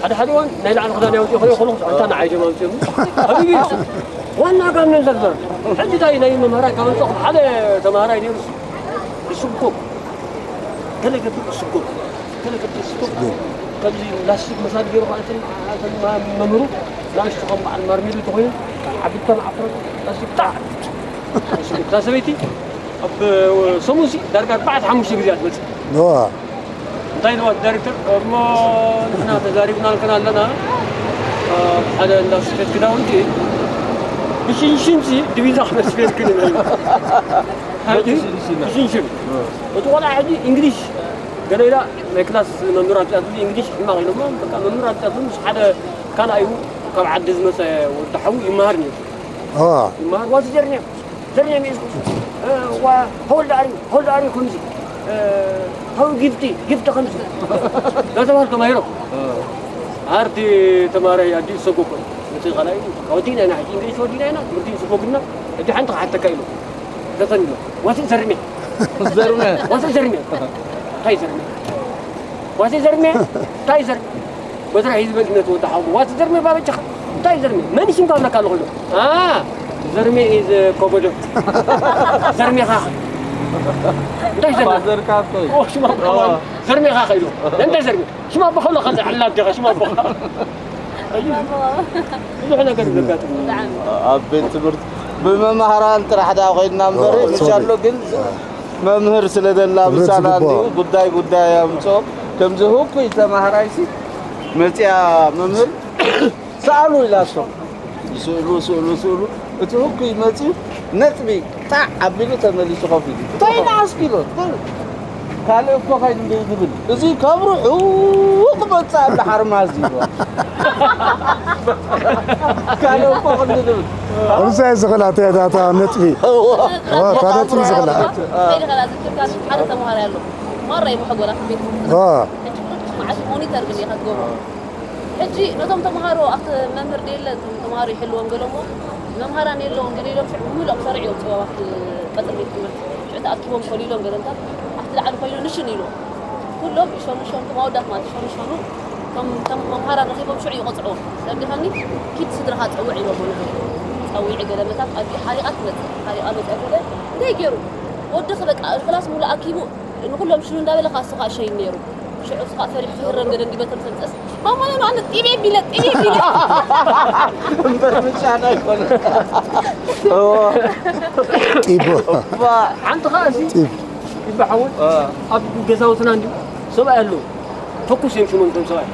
ሓደ ሓደ እዋን ናይ ላዕሊ ክዳን ያውፅእ ከሎ ከሎ ኣንታ ንዓይ ጀም ኣውፅኦም ሃቢቢ እሱ ዋና ጋም ነን ዘግበር ሕጂ ታይ ናይ መምህራይ ካብ ኣምፅኦም ሓደ ተምሃራይ ነይሩ እሱ እሱ እኮ ገለ ገብር እሱ እኮ ገለ ገብር እሱ እኮ ከምዚ ላስቲክ መሳድ ገይሩ ከዓ እተን እተን መምህሩ ናእሽቱ ከም በዓል ማርሜሎ ተኮይኑ ዓብድቶም ዓፍረት ቀስ ጣዕ እታ ሰበይቲ ኣብ ሰሙን ሲ ዳርጋ ኣርባዕተ ሓሙሽተ ግዜ እያ ትመፅእ እዋ እንታይ ኢልዋ ዳይሬክተር እሞ ንሕና ተዛሪብናልክን ኣለና ኣብ ሓደ እንዳ ስፌት ክዳውንቲ ብሽንሽን ሲ ድቪዛ ክነስፌትክን ኢና ኢሉ። ሕጂ ብሽንሽን እቲ ቆልዓ ሕጂ እንግሊሽ ገለ ኢላ ናይ ክላስ መምህር ኣምፅኣትሉ እንግሊሽ ሕማቕ ኢሎሞ በቃ መምህር ኣምፅኣትሉ ምስ ሓደ ካልኣዩ ካብ ዓዲ ዝመፀ ወዲ ሓዉ ይመሃር ነይሩ ይመሃር ዋት ዘርኒያ ዘርኒያ ሚእዝኩ ዋ hold are you hold are you ከምዚ how gifty gift ከምዚ ናተባህል ተማሂሮም ኣርቲ ተማራይ ኣዲ ዝሰጎኮ እቲ ካልኣይ ወዲና ኢና ሕጂ እንግሊሽ ወዲና ኢና ትምህርቲ ዝሰጎግና ሕጂ ሓንቲ ክሓተካ ኢሉ ዘፈን ኢሎ ዋት ዘርኒያ ዘርመ ዋት ዘርኒያ እንታይ ዘርኒያ ዋት ዘርኒያ እንታይ ዘርኒያ በትራ ሒዝበ ዝነት ወዲ ሓሙ ዋት ዘርሜ ባበጃኻ እንታይ ዘርሜ መን ሽም ካብለካ ኣለኹ ኢሉ አ ዘርሜ ኢዝ ኮጎዶ ዘርሜኻ እንታይ ዘርሜ ዘርካቶ ሽማ ዘርሜኻ ኢሉ እንታይ ዘርሜ ሽማ ኣቦኻ ኢሉ ከዛ ዕላ ኣዴኻ ሽማ ኣቦኻ ብዙሕ ነገር ዘጋጥም ኣብ ቤት ትምህርቲ ብመማህራን ጥራሕ ዳ ኮይንና እምበር ምሻሎ ግን መምህር ስለ ደላ ምሳና እንዲሁ ጉዳይ ጉዳይ ኣምፅኦም ከምዚ ህኩይ ተማሃራይሲ መፅያ መምህር ሰኣሉ ኢላቶም ይስእሉ ስእሉ ስእሉ እቲ ህኩይ መፅዩ ነጥቢ ጣዕ ኣቢሉ ተመሊሱ ኮፍ ኢሉ እንታይ ኢና ኣስኪሎ ካልእ እኮ ከይኑ ዝብል እዚ ካብ ርሑቕ መፅእ ኣሎ ሓርማዝ ይብሎ ካልእ እኮ ክንዲ ዝብል እዛ ዝኽእላ እታ ነጥቢ እታ ነጥቢ ዝኽእላ ሓደ ተምሃራይ ኣሎ ማራ ይመሐጎላ ቤት ሕጂ ኩሉ መዓልቲ ሞኒተር ግን ኢኻ ትገብሮ ሕጂ ነቶም ተምሃሮ ኣብቲ መምህር ደየለ እቶም ተምሃሮ ይሕልዎም ገለሞ መምሃራን የለዎም ገለ ኢሎም ሽዑ ብምልኦም ሰሪዕ እዮም ፅበብ ኣብቲ ቀፅሪ ቤት ትምህርቲ ሽዑ ተኣኪቦም ኮሊሎም ገለምታት ኣብቲ ላዕሊ ኮይኑ ንሽን ኢሎም ኩሎም ይሸኑ ሸኑ እቶም ኣወዳት ማለት ይሸኑ ሸኑ እቶም እቶም መምሃራን ረኺቦም ሽዑ ይቆፅዕዎም ረዲኻኒ ኪድ ስድራኻ ፀውዕ ኢሎሞ ንሕን ፀዊዒ ገለመታት ኣቢኡ ሓሪቓ ትመፅእ ሓሪቓ መፅያ ገለ እንታይ ገይሩ ወድኺ በቃ ክላስ ሙሉእ ኣኪቡ ንኹሎም ሽኑ እንዳበለ ካስኻ ሸይን ነይሩ ሽዑ ስኻ ፈሪሕ ክህረም ገለ እንዲበተም ሰምፀስ ማማ ነው አንተ ጢቤ ቢለ ጢቤ ቢለ እምበር ምጫና ይኮነ ጢቦ ሓንቲ ኸዓ እዚ ይበሓውን ኣብ ገዛውትና እንዲ ሰብኣይ ኣለዉ ተኩስ እዮም ሽሞም እቶም ሰብኣይ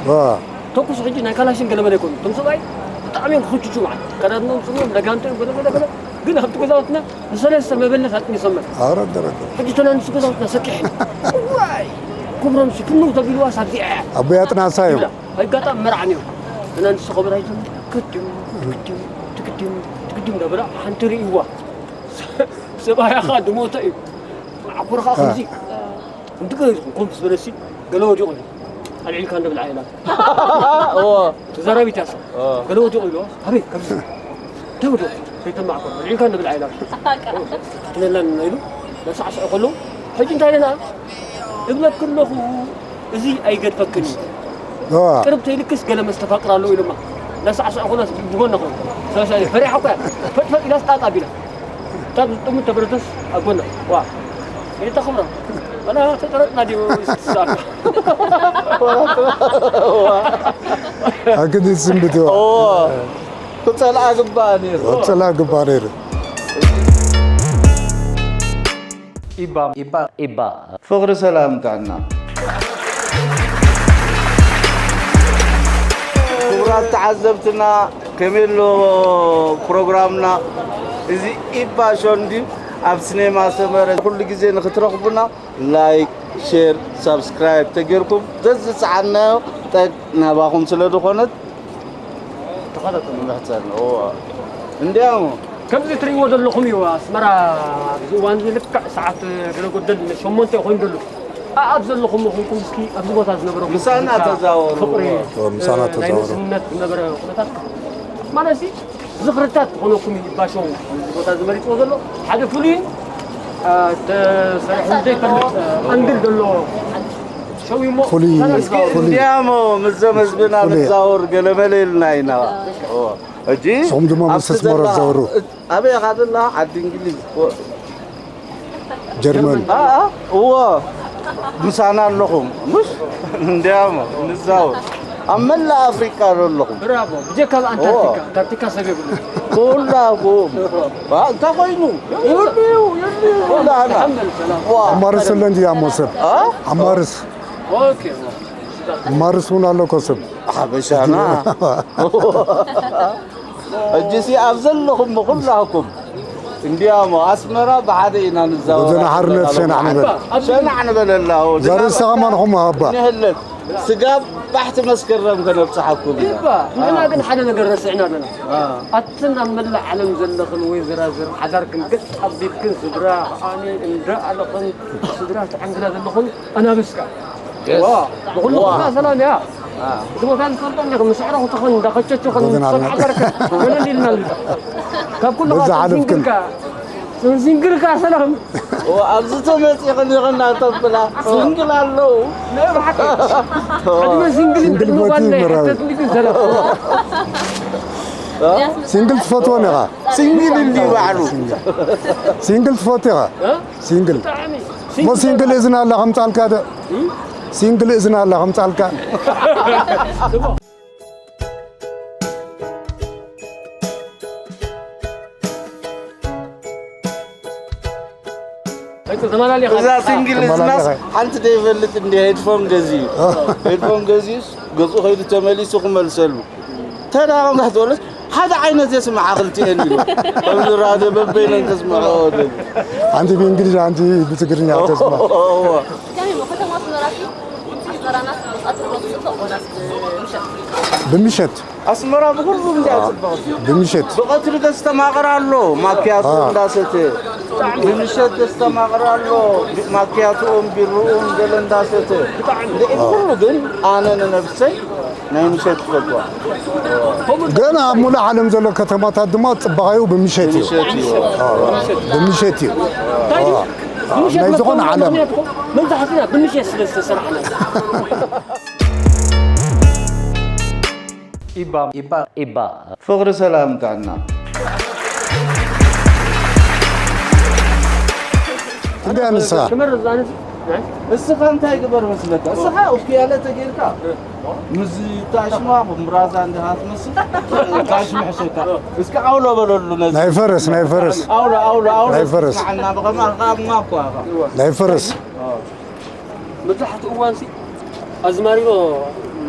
ተኩስ ሕጂ ናይ ካላሽን ገለመለ ይኮኑ እቶም ሰብኣይ ብጣዕሚ እዮም ክኽችቹ ማለት ከዳድኖም ስሮም ለጋንቶ እዮም ገለመለ ገለ ግን ኣብቲ ገዛውትና ንሰለስተ መበለት ኣጥሚሶመን ኣረደረደ ሕጂ ተናንሱ ገዛውትና ሰኪሐን ዋይ ክብሮም ሲ ክምው ተቢልዋ ሳቢዐ ኣቦይ ኣጥናሳ እዮም ይብላ ኣጋጣሚ መርዓም እዮም ተናንሱ ከበራይቶም ክትም ክትም ትክድም ትክድም ዳበላ ሓንቲ ርእይዋ ሰብኣያ ኸዓ ድሞተ እዩ ማዕኮር ኸዓ ከምዚ እንዲ ገይርኩም ኮምፕስ በለሲ ገለ ወዲቑ እዩ ኣልዒልካ እንደብልዓ ኢላ ተዛራቢት ያሳ ገለ ወዲቑ ኢሉ ኣበይ ከምዚ እንታይ ወዲቑ ከይተማዕኮር ኣልዒልካ እንደብልዓ ኢላ ትነላን ኢሉ ነሳዕስዑ ከለዉ ሕጂ እንታይ ደና እብለክ ኣለኹ እዚ ኣይገድፈክን እዩ ቅርብ ተይልክስ ገለ መስተፋቅር ኣለዉ ኢሎማ ነሳዕስዑ ከለስ ብጎና ኾኑ ፈሪሓ እኮ እያ ፈጥፈጥ ኢላስ ጣጣ ቢላ ካብ ዝጥሙ ተበረተስ ኣጎና ዋ ይተኸብሮ ኣላ ተጠረጥና ዲቡ ይስሳብ ኣግዲ ዝምብትዋ ክፀልኣ ግባእ ነይሩ። ክፀልኣ ግባእ ነይሩ። ኢባ ኢባ ኢባ ፍቕሪ ሰላም ጥዕና። ክቡራት ተዓዘብትና ከመይ ኣሎ ፕሮግራምና? እዚ ኢባ ሾው እንድዩ። ኣብ ስኔማ ሰመረ ኩሉ ግዜ ንክትረኽቡና ላይክ፣ ሼር፣ ሳብስክራይብ ተጌርኩም ዘዝፀዓናዮ ጠቅ ናባኹም ስለ ዝኾነት ተኸታተሉ። ንሕፀን እዎ እንዲያሞ ከምዚ ትርእይዎ ዘለኹም እዩ ኣስመራ ኣብዚ እዋን እዚ ልክዕ ሰዓት ገለ ጎደል ሸሞንተ ኮይኑ ዘሎ ኣኣብ ዘለኹም ኹንኩም እስኪ ኣብዚ ቦታ ዝነበረኩም ምሳና ትዝታ፣ ተዛወሩ። ፍቕሪ፣ ምሳና ናይ ተዛወሩ። ንእስነት ዝነበረ ኩነታት ማለት ሲ ዝኽርታት ክኾነኩም እዩ ባሾው ኣብዚ ቦታ ዝመሪፅዎ ዘሎ ሓደ ፍሉይን ተሰሪሑ ዘይፈልጥ ኣንግል ዘሎ ሸው እሞ ፍሉይ- ምሳና ተዛወሩ። ፍሉይ- እንዲያሞ ምዘም ህዝብና ፍሉይ- ንዛወር ገለመለ ኢልና ኢና እጂ ንስኹም ድማ ምስ ኣስመራ ዘውሩ ኣበይ ኢኻ ዘላ ዓዲ እንግሊዝ ጀርመን እዎ ምሳና ኣለኹም ምሽ እንዲያሞ ንዛወር ኣብ መላእ ኣፍሪቃ ዘለኹም ብራቮ ብጀካ ኣብ ኣንታርክቲካ ኣንታርክቲካ ሰብ የብሉ ኩላኩም እንታይ ኮይኑ ይብሉ እዩ ይብሉ እዩ ኩላና ኣማርስ ኣሎ እንዲ ኣሞ ሰብ ኣማርስ ኦኬ ኣማርስ እውን ኣሎ እኮ ሰብ ሓበሻና ሕጂሲ ኣብ ዘለኹም ኩላኩም እንዲያሞ ኣስመራ ብሓደ ኢና ንዛወራ ዘለና ሓርነት ሸናዕ ንበል ሸናዕ ንበለላ ዘርእስኻ ማንኹም ኣባ ንህለት ስጋብ ባሕቲ መስከረም ከነብፅሓኩም ኢና ንሕና ግን ሓደ ነገር ረስዕና ኣለና ኣትን ኣብ መላእ ዓለም ዘለኽን ወይ ዝራዝር ሓዳርክን ገፅ ኣቢልክን ስድራ ከዓኒ እንዳኣለኽን ስድራ ተዓንግላ ዘለኹን ኣናብስካ ንኹሉ ቦታ ሰላም እያ እቲ ቦታ ዝፈልጦ እኒኹ ምስ ኣዕሩኽቲ ኹን እንዳኸቸቹ ኹን ሰብ ሓዳርካ ገለል ኢልና ኣሎ ካብ ኩሉ በዛ ዓለፍክን። ሲንግልካ ሲንግልካ ሰላም ኣብዚ ተመፂኽን ኢኽን እናተብላ ሲንግል ኣለዉ ናይ ብሓቂ ዕድመ ሲንግል ሲንግል ዕድመ ጓል ናይ መራዊ። ሕተት እንዲግን ሰላም ሲንግል ትፈትወን ኢኻ ሲንግል እንዲ ባዕሉ ሲንግል ትፈቱ ኢኻ ሲንግል እሞ ሲንግል እዝና ኣላ ከምፃልካ ዶ ሲንግል እዝና ኣላ ከምፃልካ እዛ ሲንግል እዝናስ ሓንቲ ደይፈልጥ እንዲ ሄድፎን ገዚኡ ሄድፎን ገዚኡስ ገዝኡ ከይዱ ተመሊሱ ክመልሰሉ ተዳቐም ካሕትበለስ ሓደ ዓይነት የስምዓ ክልቲኤን ኢሉ ከምዚ ራድዮ በበይነን ከስምዐኦ ደልዩ ሓንቲ ብእንግሊዝ ሓንቲ ብትግርኛ ተስምዖ ከመይ እሞ ከተማ ኣስመራ ሲ ኣስመራናስ ኣትርቦ ጽቡቕ ኾናስ ብምሸት ብምሸት ኣስመራ ብኩሉ እንዲያ ጽብቕቲ ብምሸት ብቐትሪ ተስተማቕር ኣሎ ማክያቶ እንዳሰተ ብምሸት ተስተማቕር ኣሎ ማክያቶኦም ቢርኦም ገለ እንዳሰተ ብኩሉ ግን ኣነ ንነብሰይ ናይ ምሸት ትፈትዋ ግን ኣብ ሙሉእ ዓለም ዘሎ ከተማታት ድማ ፅባቐኡ ብምሸት እዩ ብምሸት እዩ ናይ ዝኾነ ዓለም መብዛሕትና ብምሸት ስለ ዝተሰርሐ ኢባ ኢባ ኢባ ፍቕሪ ሰላም ጥዕና ክንደይ ኣንስኻ እስኻ እንታይ ግበር መስለካ እስኻ ኡክያለ ተጌርካ ምዚ ታሽማ ምራዛ እንዲኻ ትመስል ታሽሚ ሕሸካ እስኪ ኣውሎ በለሉ ነዚ ናይ ፈረስ ናይ ፈረስ ኣውሎ ኣውሎ ኣውሎ ናይ ፈረስ ንዓና ብኸማልካ ኣብና እኳ ኢኻ ናይ ፈረስ መብዛሕትኡ እዋንሲ ኣዝማሪኖ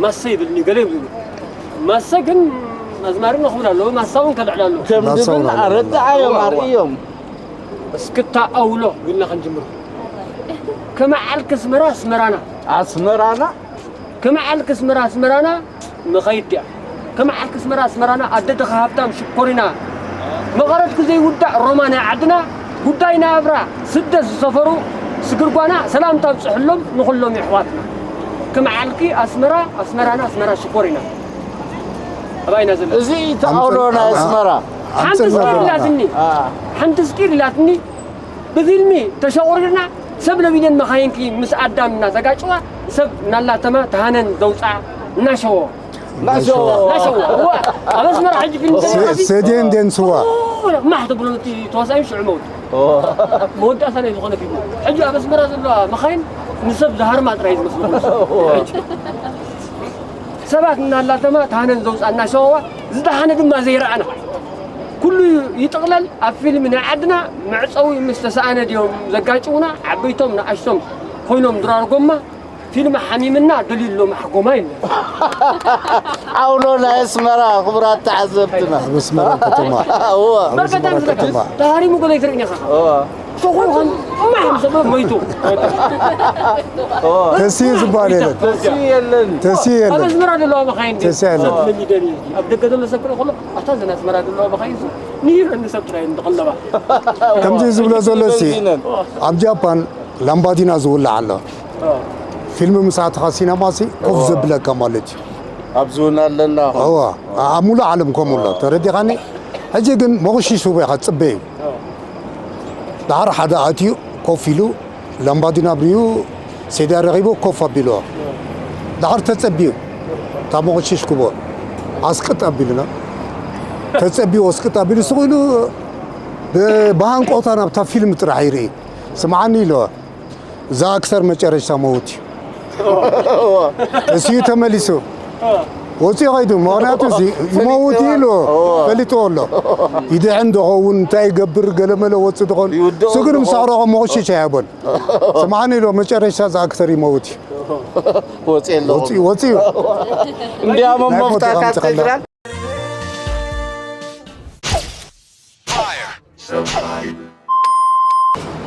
ማሰ ይብልኒ ገለ ይብሉ ማሰ ግን ኣዝማሪኖ ክብል ኣለዎ ማሳ እውን ከልዕል ኣለዎ ከም ዝብል ኣረድኣዮም ኣርእዮም እስክታ ኣውሎ ኢልና ክንጅምር ከመዓልክ ኣስመራ ኣስመራና ኣስመራና ከመዓልክ ኣስመራ ኣስመራና ንኸይድ ድያ ከመዓልክ ኣስመራ ኣስመራና ኣደ ድኻ ሃብታም ሽኮሪና መቐረትኩ ዘይውዳእ ሮማ ናይ ዓድና ጉዳይ ናብራ ስደት ዝሰፈሩ ስግርጓና ሰላምታ ኣብፅሕሎም ንኹሎም የሕዋትና ከመዓልኪ ኣስመራ ኣስመራና ኣስመራ ሽኮሪና ኣባይና ዘሎ እዚ ተኣውሎ ናይ ኣስመራ ሓንቲ ስኪር ኢላትኒ ሓንቲ ስኪር ኢላትኒ ብፊልሚ ተሸቑሪርና ሰብ ለቢደን መኻይንኪ ምስ ኣዳም እናተጋጭዋ ሰብ እናላተማ ተሃነን ዘውፅኣ እናሸዎ ናሸዋ። ናሸዋ። እዋ፣ ኣብ ኣስመራ ሕጂ ፊልም ሴ-፣ ተራእሲ። ሴዴን ደንስዋ። ኦ፣ ማሕ ተብሎ እቲ ተዋሳኣይ ሽዑ መውት። ኦ። መወዳእታ ናይ ዝኾነ ፊልም። ሕጂ ኣብ ኣስመራ ዘለዋ መኻይን ንሰብ ዝሃርማ ጥራይ ዝመስሉ። ኦ። ሕጂ ሰባት እናላተማ ታህነን ዘውፅኣና ሸዋ፣ ዝደሓነ ድማ ዘይረኣና። ኩሉ ይጥቕለል፣ ኣብ ፊልም ናይ ዓድና መዕፀዊ ምስ ተሰኣነ ድዮም ዘጋጭውና፣ ዓበይቶም ንኣሽቶም ኮይኖም ድራር ጎማ፣ ፊልም ሓሚምና ደልዩ ኣሎ ማሕጎማ ኢልና። ዓውሎ ናይ ኣስመራ ክቡራት ተዓዘብትና። ኣብ ኣስመራ ከተማ። እወ። ኣብ ኣስመራ ከተማ። ተሃሪሙ ገለ ይትርእኒ ኢኻ። እወ። ሸኾ ኸም ማሕም ሰብ ሞይቱ። እወ። ተሲ ዝበሃል የለን። ተሲ የለን። ተሲ ኣብ የለን። ኣስመራ ዘለዋ መኻይን ተሲ የለን። ሰብ መሊደኒ። ኣብ ደገ ዘሎ ሰብ ክርኢ ከሎ፣ ኣታ ዘን ኣስመራ ዘለዋ መኻይን ንይረኒ ንሰብ ጥራይ እንተቐለባ። ከምዚ ዝብሎ ዘሎ ሲ፣ ቤንዚነን። ኣብ ጃፓን ላምባዲና ዝውላዕ ኣሎ። ፊልም ምስ ኣተኻ ሲነማ ሲ ኮፍ ዘብለካ ማለት እዩ። ኣብዚ እውን ኣለና። እዋ፣ ኣብ ሙሉእ ዓለም ከምኡ ኣሎ። ተረዲኻኒ? ሕጂ ግን መቑሽሽ ህቦ ኢኻ ትጽበ እዩ። ደሓር ሓደ ኣትዩ ኮፍ ኢሉ ላምባዲና ኣብሪሁ ሴዳ ረኺቡ ኮፍ ኣቢልዎ። ደሓር ተጸቢዩ እታ መቑሽሽ ክቦ ኣስቅጥ ኣቢሉና። ተጸቢዩ ኣስቅጥ ኣቢሉ ስቕ ኢሉ ብ-፣ ብሃንቆታ ናብታ ፊልም ጥራሕ ይርኢ። ስምዓኒ ኢልዎ። እዛ ኣክተር መጨረሻ መውት እዩ። እሱ እዩ ተመሊሱ። ወፂኡ ኸይዱ። ምኽንያቱ እዚ ይመውት እዩ ኢሉ ፈሊጥዎ ኣሎ። ይድሕን ዶ ኸውን፣ እንታይ ይገብር፣ ገለመለ ወፂኡ ዶ ኸውን። ይውድኦ እሱ ግን ምስ ዶ ኣዕረቖ መቑሽሽ ኣይሃቦን። ስምዓኒ ኢልዎ፣ መጨረሻ እዛ ኣክተር ይመውት እዩ። ወፂኡ ኣሎ። ወፂኡ፣ ወፂኡ። እንዲያውም ናይ ሞት መፍታታት ከምዚ ከላ ትግራይ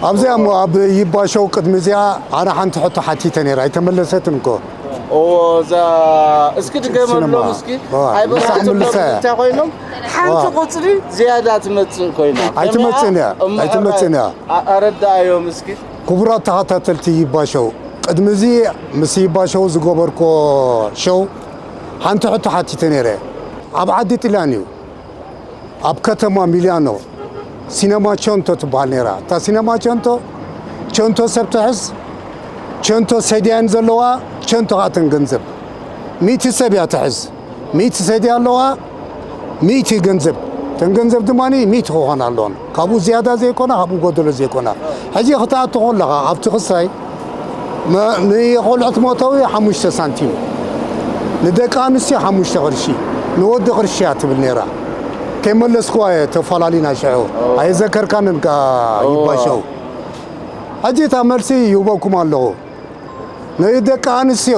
ኣብዚኣ እሞ ኣብ ይባሸው ቅድሚ እዚኣ ኣነ ሓንቲ ሕቶ ሓቲተ ነይረ፣ ኣይተመለሰትን እኮ። እዎ፣ እዛ እስኪ ድገመሎም ሲነማ። እስኪ። እዋ፣ ኣይበላዕትሎም ምሳዕ ምልሳ እያ። እንታይ ኮይኖም? ሓንቲ እዋ። ቁጽሪ ዝያዳ ትመጽእ ኮይና። ኣይትመጽእን እያ፣ ከመይ እያ? እሞ ኣይትመጽእን እያ። ኣ-፣ ኣረዳእዮም እስኪ። ክቡራት ተኸታተልቲ ይባሸው፣ ቅድሚ እዚ ምስ ይባሸው ዝገበርኮ ሸው ሓንቲ ሕቶ ሓቲተ ነይረ። ኣብ ዓዲ ጥልያን እዩ። ኣብ ከተማ ሚላኖ ሲነማ ቸንቶ ትበሃል ነይራ። እታ ሲነማ ቸንቶ፣ ቸንቶ ሰብ ትሕዝ፣ ቸንቶ ሰድያን ዘለዋ፣ ቸንቶ ኸኣ ተን ገንዘብ። ሚእቲ ሰብ እያ ትሕዝ። ሚእቲ ሰድያ ኣለዋ፣ ሚእቲ ገንዘብ። ተን ገንዘብ ድማ ሚእቲ ክኾና ኣለወን። ካብኡ ዝያዳ ዘይኮና፣ ካብኡ ጎደሎ ዘይኮና። ሕጂ ክትኣቱ ከለኻ ኣብቲ ክሳይ መ-፣ ንቆልዑት መእተዊ ሓሙሽተ ሳንቲም፣ ንደቂ ኣንስትዮ ሓሙሽተ ቅርሺ፣ ንወዲ ቅርሺ እያ ትብል ነይራ። ከይመለስኩዋ እየ ተፈላሊና ሽዑ። ኣይዘከርካንን ከኣ እወ። ይባሸው። ሕጂ እታ መልሲ ይህበኩም ኣለኹ። ንደቂ ኣንስትዮ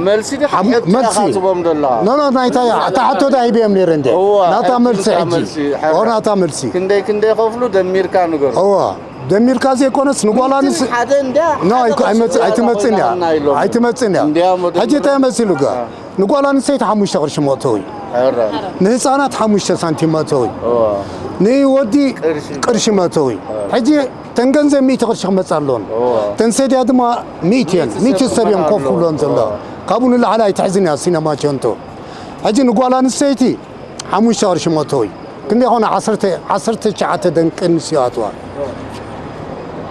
መልሲ ዲ ሓም-፣ ሕቶ መልሲ። ኢኻ ትቦም ዘለኻ? ኖ፣ ኖ፣ ናይታ፣ እታ ሕቶ ዳ ሂበዮም ነይረ እንዴ? እወ፣ ናታ ሕቶ መልሲ እታ ሕጂ። መልሲ፣ ሕራ። ኦ፣ ናታ መልሲ። ክንደይ፣ ክንደይ ከፍሉ ደሚርካ ንገሩ። እወ፣ ደሚርካ ዘይኮነስ ንጓል ምእንትን ኣንስ-፣ ሓደ እንድያ፣ ኖ፣ ሓደ ኣይኮ-፣ ኣይመጽ-፣ ቅርሺ ኣይትመጽእን እያ። ተባሂልና ኢሎም። ኣይትመጽእን እያ። እንድያ ሞደ-፣ ሕጂ እንታይ መሲሉካ? አ። ንጓል ኣንስተይቲ ሓሙሽተ ቅርሺ መእተዊ። ሕራ። ንህፃናት ሓሙሽተ ሳንቲም መእተዊ። እወ። ንወዲ ቅርሺ። ቅርሺ መእተዊ። አ። ሕጂ ተን ገንዘብ ሚእቲ ቅርሺ ክመጻ ኣለዎን። እወ። ተን ሰድያ ድማ ሚእቲ እየን። ሚእቲ ሚእቲ ሰብ ሰብ እዮም ኮፍ ኣለዎ። ክብሎን ዘሎ። እወ። ካብኡ ንላዕሊ ኣይትሕዝን እያ ሲነማ ቸንቶ። ሕጂ ንጓል ኣንስተይቲ ሓሙሽተ ቅርሺ መእተዊ። ክንደይ ኾነ? ዓሰርተ፣ ዓሰርተ ትሽዓተ ደቂ ኣንስትዮ ኣትዋ።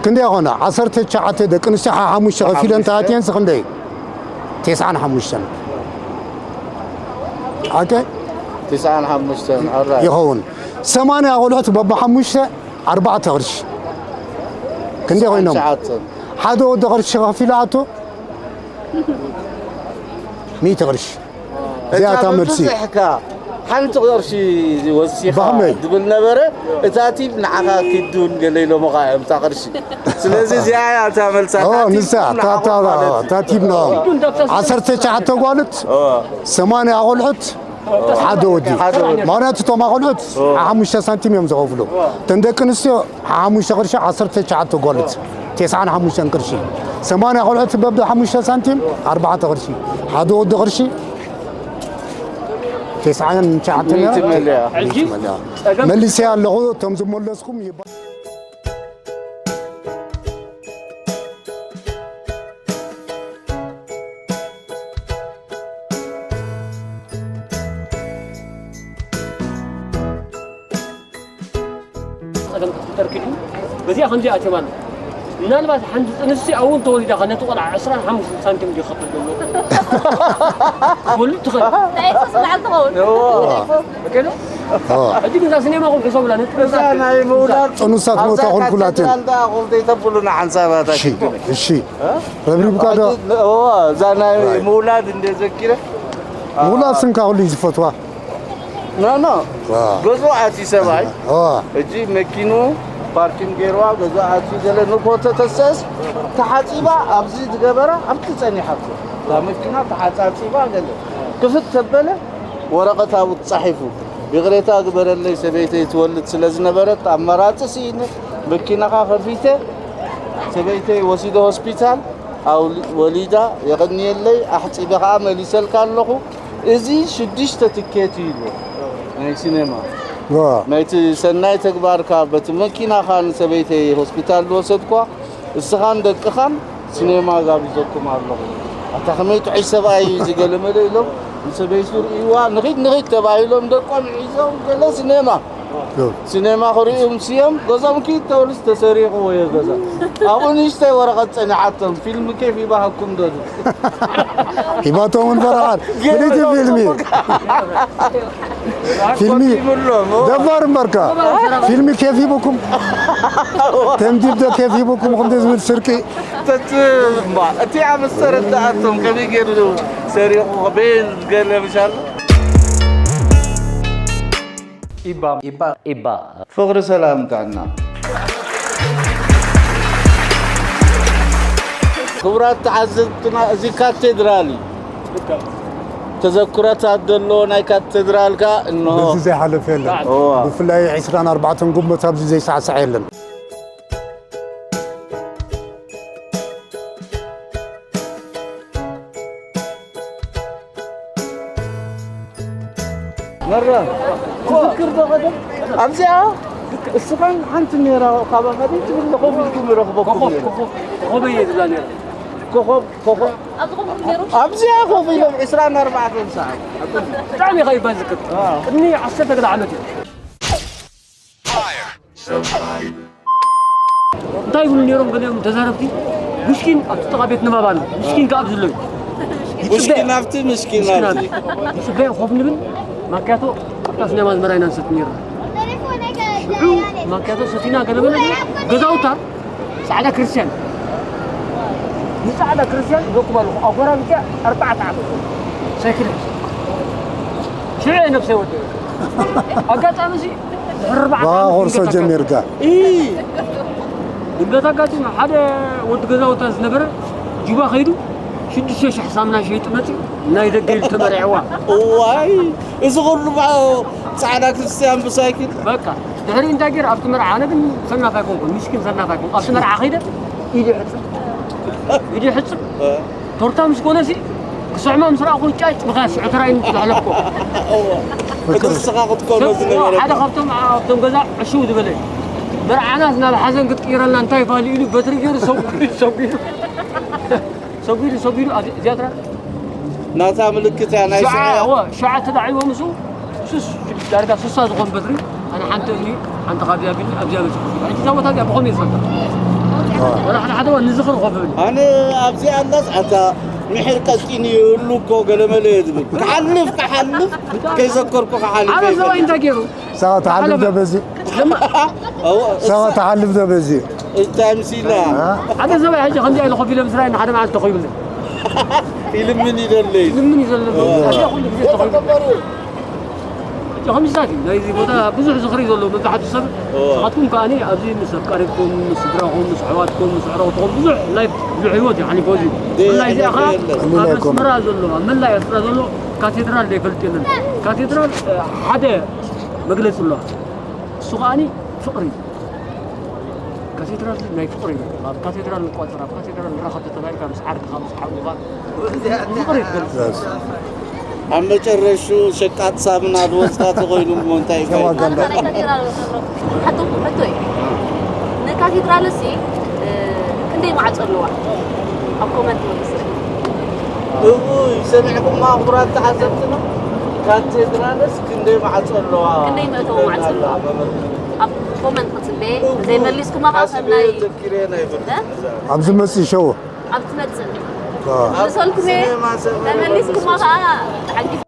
ክንደይ ኾነ? ዓሰርተ ትሽዓተ ደቂ ኣንስትዮ ሓ-፣ ሓሙሽተ ከፊለን ሓሙሽተ። ተኣትየን ሲ ክንደይ? ተስዓን ሓሙሽተን። ኦኬ? ተስዓን ሓሙሽተን፣ ኣራይ። ይኸውን። ሰማንያ ቆልዑት በብሓሙሽተ ኣርባዕተ ቅርሺ። ክንደይ ኮይኖም? ትሽዓተ። ሓደ ወዲ ቅርሺ ከፊሉ ኣቱ? ሚእቲ ቅርሺ። እዚኣ እታ እታ መልሲ። ብብዝሕካ ሓንቲ ቅርሺ ወሲኻ ብኸመይ? ድብል ነበረ፣ እታ ቲፕ ንዓኻ ኪዱን ገለ ኢሎምኻ እዮም እታ ቅርሺ። ስለዚ እዚኣ እያ እታ መልሳ። ኦ፣ እታ ቲፕ ንሳ፣ እታ፣ ንዓኻ እታ፣ ማለት እዩ። እታ ቲፕ ንኦም። ዓሰርተ ትሽዓተ ጓልት፣ ኦ። ሰማንያ ቆልዑት፣ ሓደ ወዲ። ሓደ ወዲ። ምኽንያቱ እቶም ኣቆልዑት ኦ። ሓሙሽተ ሳንቲም እዮም ዝኸፍሉ። እተን ደቂ ኣንስትዮ ሓሙሽተ ቅርሺ፣ ዓሰርተ ትሽዓተ ጓልት፣ ተስዓን ሓሙሽተን ቅርሺ። ሰማንያ ቆልዑት በብ ሓሙሽተ ሳንቲም፣ ኣርባዕተ ቅርሺ። ሓደ ወዲ ቅርሺ፣ ተስዓን ትሽዓተን ሚእቲ መለያ። ሚእቲ መለያ። መሊሰ ኣለኹ፣ እቶም ዝመለስኩም ይባ- ጸገም ክትፍጠር ክኢሉ በዚኣ ከምዚ ኣትዮም ኣሎ። ምናልባት ሓንቲ ጥንሲ ኣብኡ እንተወሊዳ ከ ነቲ ቆልዓ ዕስራን ሓሙሽተን ሳንቲም ድዩ ክኸፍል ዘሎ? ትወልድ ትኽእል። ናይ ኤክሰስ በዓል ትኸውን። እዎ። ኦኬ ዶ? ሕጂ ግን እዛ ሲኔማ ኹም ሕሰቡላ፣ ነቲ እዛ ናይ ምውላድ ጥኑሳት ኣብዛ ሞታ ኩልኩላት እየን። ካቴድራል ደኣ ኹም ዘይተብሉና ሓንሳባት እሺ፣ ኣይትብሉን። እሺ። እ? ረብሪብካ ዶ? ሕጂ ን-፣ እዎ፣ እዛ ናይ ራይት። ምውላድ እንደ ዘኪረ። ምውላድ ስንካ ኩሉ እዩ ዝፈትዋ። ኖ፣ ኖ። ዋ። ገዝኡ ኣትዩ ሰብኣይ። ዋ። ሕጂ መኪኑ ፓርኪን ገይርዋ ገዝኡ ኣትዩ ገለ ንፎቶ ተሰስ ተሓጺባ ኣብዚ ዝገበራ ኣብቲ ጸኒሓቶ። እታ መኪና ተሓጻጺባ ገለ ክፍት ተበለ ወረቐት ኣብኡ ተጻሒፉ። ይቕሬታ ግበረለይ ሰበይተይ ትወልድ ስለ ዝነበረት ኣማራጺ ስኢነ መኪናኻ ከፊተ ሰበይተይ ወሲደ ሆስፒታል ኣውሊ-፣ ወሊዳ የቐንየለይ ኣሕጺበ ኸኣ መሊሰልካ ኣለኹ። እዚ ሽዱሽተ ትኬት እዩ ኢሉ ናይ ሲኔማ። ዋ። ናይቲ ሰናይ ተግባርካ በቲ መኪናኻ ንሰበይተይ ሆስፒታል ዝወሰድኳ፣ እስኻን ደቅኻን ሲኔማ ጋቢዘኩም ኣለኹ። ኣታ ከመይ ጥዑይ ሰብኣይ እዩ እዚ ገለመለ ኢሎም ንሰበይቱ ርእይዋ፣ ንኺድ ንኺድ ተባሂሎም ደቆም ሒዞም ገለ ሲኔማ። ዮ። ሲኔማ ክርእዩ ምስዮም ገዞም ኪድ ተብሉስ ተሰሪቑ ወዮ ገዛ። ኣብኡ ንእሽተይ ወረቐት ጸኒሓቶም፣ ፊልም ኬፍ ይባሃኩም ዶ ዝብል። ሂባቶም እውን ፈረቓት። ፍልይቲ ፊልሚ። ፊልሚ ቆጢሙሎም፣ ኦ። ደፋር እምበርካ። ፊልሚ ኬፍ ሂቡኩም። ተምዲድ ዶ ኬፍ ሂቡኩም፣ ከምዚ ዝብል ስርቂ። ተት-፣ እምባ፣ እቲ ኣብ መሰረት ደኣቶም ከመይ ገይሩ ሰሪቑ፣ ከመይ ገለ ምሻል? ኢባ። ኢባ። ኢባ። ፍቕሪ፣ ሰላም፣ ጥዕና። ክቡራት ተዓዘብትና፣ እዚ ካቴድራል እዩ። ተዘክሮታት ዘለዎ ናይ ካቴድራል ከኣ እንሆ። በዚ ዘይሓለፈ የለን። እዋ። ብፍላይ ዒስራን ኣርባዕተን ግንቦት ኣብዚ ዘይሳዕሳዕ የለን። መራ፣ ትዝክር ዶ ቀደም? ኣብዚኣ እስኻን ሓንቲ ኔራ ካባኻ ደይ ትብል ኮፍ ኢልኩም ይረኽበኩም ኮኾብ፣ ነይሩ። ኮኾብ፣ ኮኾብ እየ ዝብላ ነይረ። ኮኾብ፣ ኮኾብ። ኣብዚኣ ኮፍ ኢሎም ዕስራን ኣርባዕተን ሰዓት። ብጣዕሚ ኢኻ ይባል ዝክር። ኣዎ። ቅድሚ ዓሰርተ ገለ ዓመት እዩ። እንታይ ይብሉ ነይሮም ገሊኦም ተዛረብቲ? ሙሽኪን ኣብቲ ጥቓ ቤት ንባብ ኣሎ። ሙሽኪን ከኣ ኣብዚ ኣሎ እዩ። ይጽበ። ሙሽኪን ኣብቲ፣ ሙሽኪን ምስኪን ኣብቲ። ኣብቲ። ይጽበ ኮፍ ንብል፣ ማክያቶ ኣብታ ሲነማ ኣዝመራ ኢና ንሰቲ ነይርና። ሽዑ ማክያቶ ሰቲና ገለ በለ፣ ገዛውታ ጻዕዳ ክርስትያን። ንጻዕዳ ክርስትያን ይበኩም ኣለኹ። ኣጎራቢትያ ኣርባዕተ ዓመት። ሳይክል ሒዘ። ሽዑ እየ ነብሰይ ወዲአ። ኣጋጣሚ እዚ ድሕሪ ኣርባዕተ ዓመት ባኻ ኮርሶ ድንገት ኣጋጢሙ። ጀሚርካ። እ፣ ድንገት ኣጋጢሙ። ሓደ ወዲ ገዛውታ ዝነበረ ጁባ ከይዱ ሽዱሽተ ሽሕ ሳሙና ሸይጡ መጺኡ፣ ናይ ደገ ኢሉ ተመሪዕዋ። እዋይ፣ እዚ ኩሉ ብዓ-፣ ጻዕዳ ክርስትያን ብሳይክል። በቃ፣ ድሕሪ እንታይ ገይረ ኣብቲ መርዓ፣ ኣነ ግን ሰናፍ ኣይኮንኩን፣ ምስኪን ሰናፍ ኣይኮንኩን። ኣብቲ መርዓ ከይደ ኢዱ ይሕጽብ። ኢዱ ይሕጽብ። እ። ቶርታ ምስ ኮነሲ፣ ክስዕማ ምስ ረኣኹ ጫጭ ብኻ ስዑ ተራእዩኒ ዝሕለፍኩ። እዋ። እቲ ንስኻ ክትኮኖ ሰብ፣ ዝነበረካ። ሓደ ካብቶም ኣብቶም ገዛ ዕሽው ዝበለ፣ መርዓናስ ናብ ሓዘን ክትቅይረልና እንታይ ፋሊ ኢሉ በትሪ ገይሩ ሰጒዱ፣ ሰጒዱ፣ ሰጒዱ፣ ሰጒዱ፣ ኣብዚ፣ እዚኣ ትራ-፣ ናታ ምልክት እያ ናይ ሽዓ፣ ሽዑ። እወ፣ ሽዓ ተዳዒቦ ምስኡ፣ ሱስ፣ ዳርጋ ስሳ ዝኾን በትሪ፣ ኣነ ሓንቲ እዝኒ፣ ሓንቲ ካብዚኣ ግን ኣብዚኣ በጺሑ። ሕጂ እዛ ቦታ እዚኣ ብኸመይ ይፈልጣ? ኣዎ። ወላ ሓደ ሓደ እዋን ንዝኽሪ ኮፍ እብል። ኣነ ኣብዚኣ ኣላስ ኣታ ምሒር ቀጢን ይህሉ እኮ ገለመለ እየ ዝብል። ክሓልፍ፣ ክሓልፍ፣ ከይዘከርኩ ክሓልፍ ኣነ እየ ሰብኣይ ዝብል። እንታይ ገይሩ? ሳዋ ትሓልፍ ዶ በዚ? ለማ-፣ ኣዎ፣ ሳዋ እሳ-፣ ትሓልፍ ዶ በዚ? እንታይ ምሲላ? አ? ሓደ ሰብኣይ ሕጂ ከምዚ ኢሉ ኮፍ ኢለ ምስ ረኣየኒ ሓደ መዓልቲ ተኾይብለይ። ይልምን ይደለይ። ይልምን ይደለይ። ኣዎ። ኣዚኣ ኩሉ ግዜ ተኾይብለይ። ከምዚታት እዩ። ናይዚ ቦታ ብዙሕ ዝኽሪ እዩ ዘለዎ መብዛሕትኡ ሰብ። እዎ። ንስኻትኩም ከኣ ኣብዚ ምስ ኣፍቃሪትኩም፣ ምስ ስድራኹም፣ ምስ ኣሕዋትኩም፣ ምስ ኣዕሩኽትኩም ብዙሕ ላይፍ፣ ብዙሕ ህይወት እዩ ሓሊፉ እዚ። ደ-፣ ብፍላይ እዚኣ ኸኣ የለን። ኣብ ኣስመራ ዘሎ፣ ኣብ መላእ ኤርትራ ዘሎ ካቴድራል ዘይፈልጥ የለን። ካቴድራል፣ እ፣ ሓደ መግለጺ ኣለዋ። እሱ ከኣ ፍቕሪ እዩ። ካቴድራል ናይ ፍቕሪ እዩ። ኣብ ካቴድራል ንቋጸር፣ ኣብ ካቴድራል ንራኸብ ተባሂልካ ምስ ዓርክኻ፣ ምስ ሓውኻ ፍቕሪ ይገልጽ። የስ። ኣብ መጨረሹ ሸቃጥ ሳሙና ዝወስዳ ተኾይኑ እሞ እንታይ ይፋይዳ? ዋጋ ኣለዎ። ካቴድራል ንኸብሮ። ሕቶ፣ ሕቶ እዩ። ንካቴድራልሲ፣ እ፣ ክንደይ ማዕጾ ኣለዋ? ኣብ ኮመንት መልስልኝ። እውይ፣ ሰሚዕኩማ ክቡራት ተዓዘብትና? ካቴድራልስ ክንደይ ማዕጾ ኣለዋ? ክንደይ መእተዊ ማዕጾ ኣለዋ? መምህር። ኣብ ኮመንት ክፅበየ ዘይመሊስኩማ ከዓ ከም ናይ ኣብ ዝመፅእ ሸው ኣብ ትመፅእ መልሰልኩም እየ። ተመሊስኩማ ከዓ ተሓጊዝ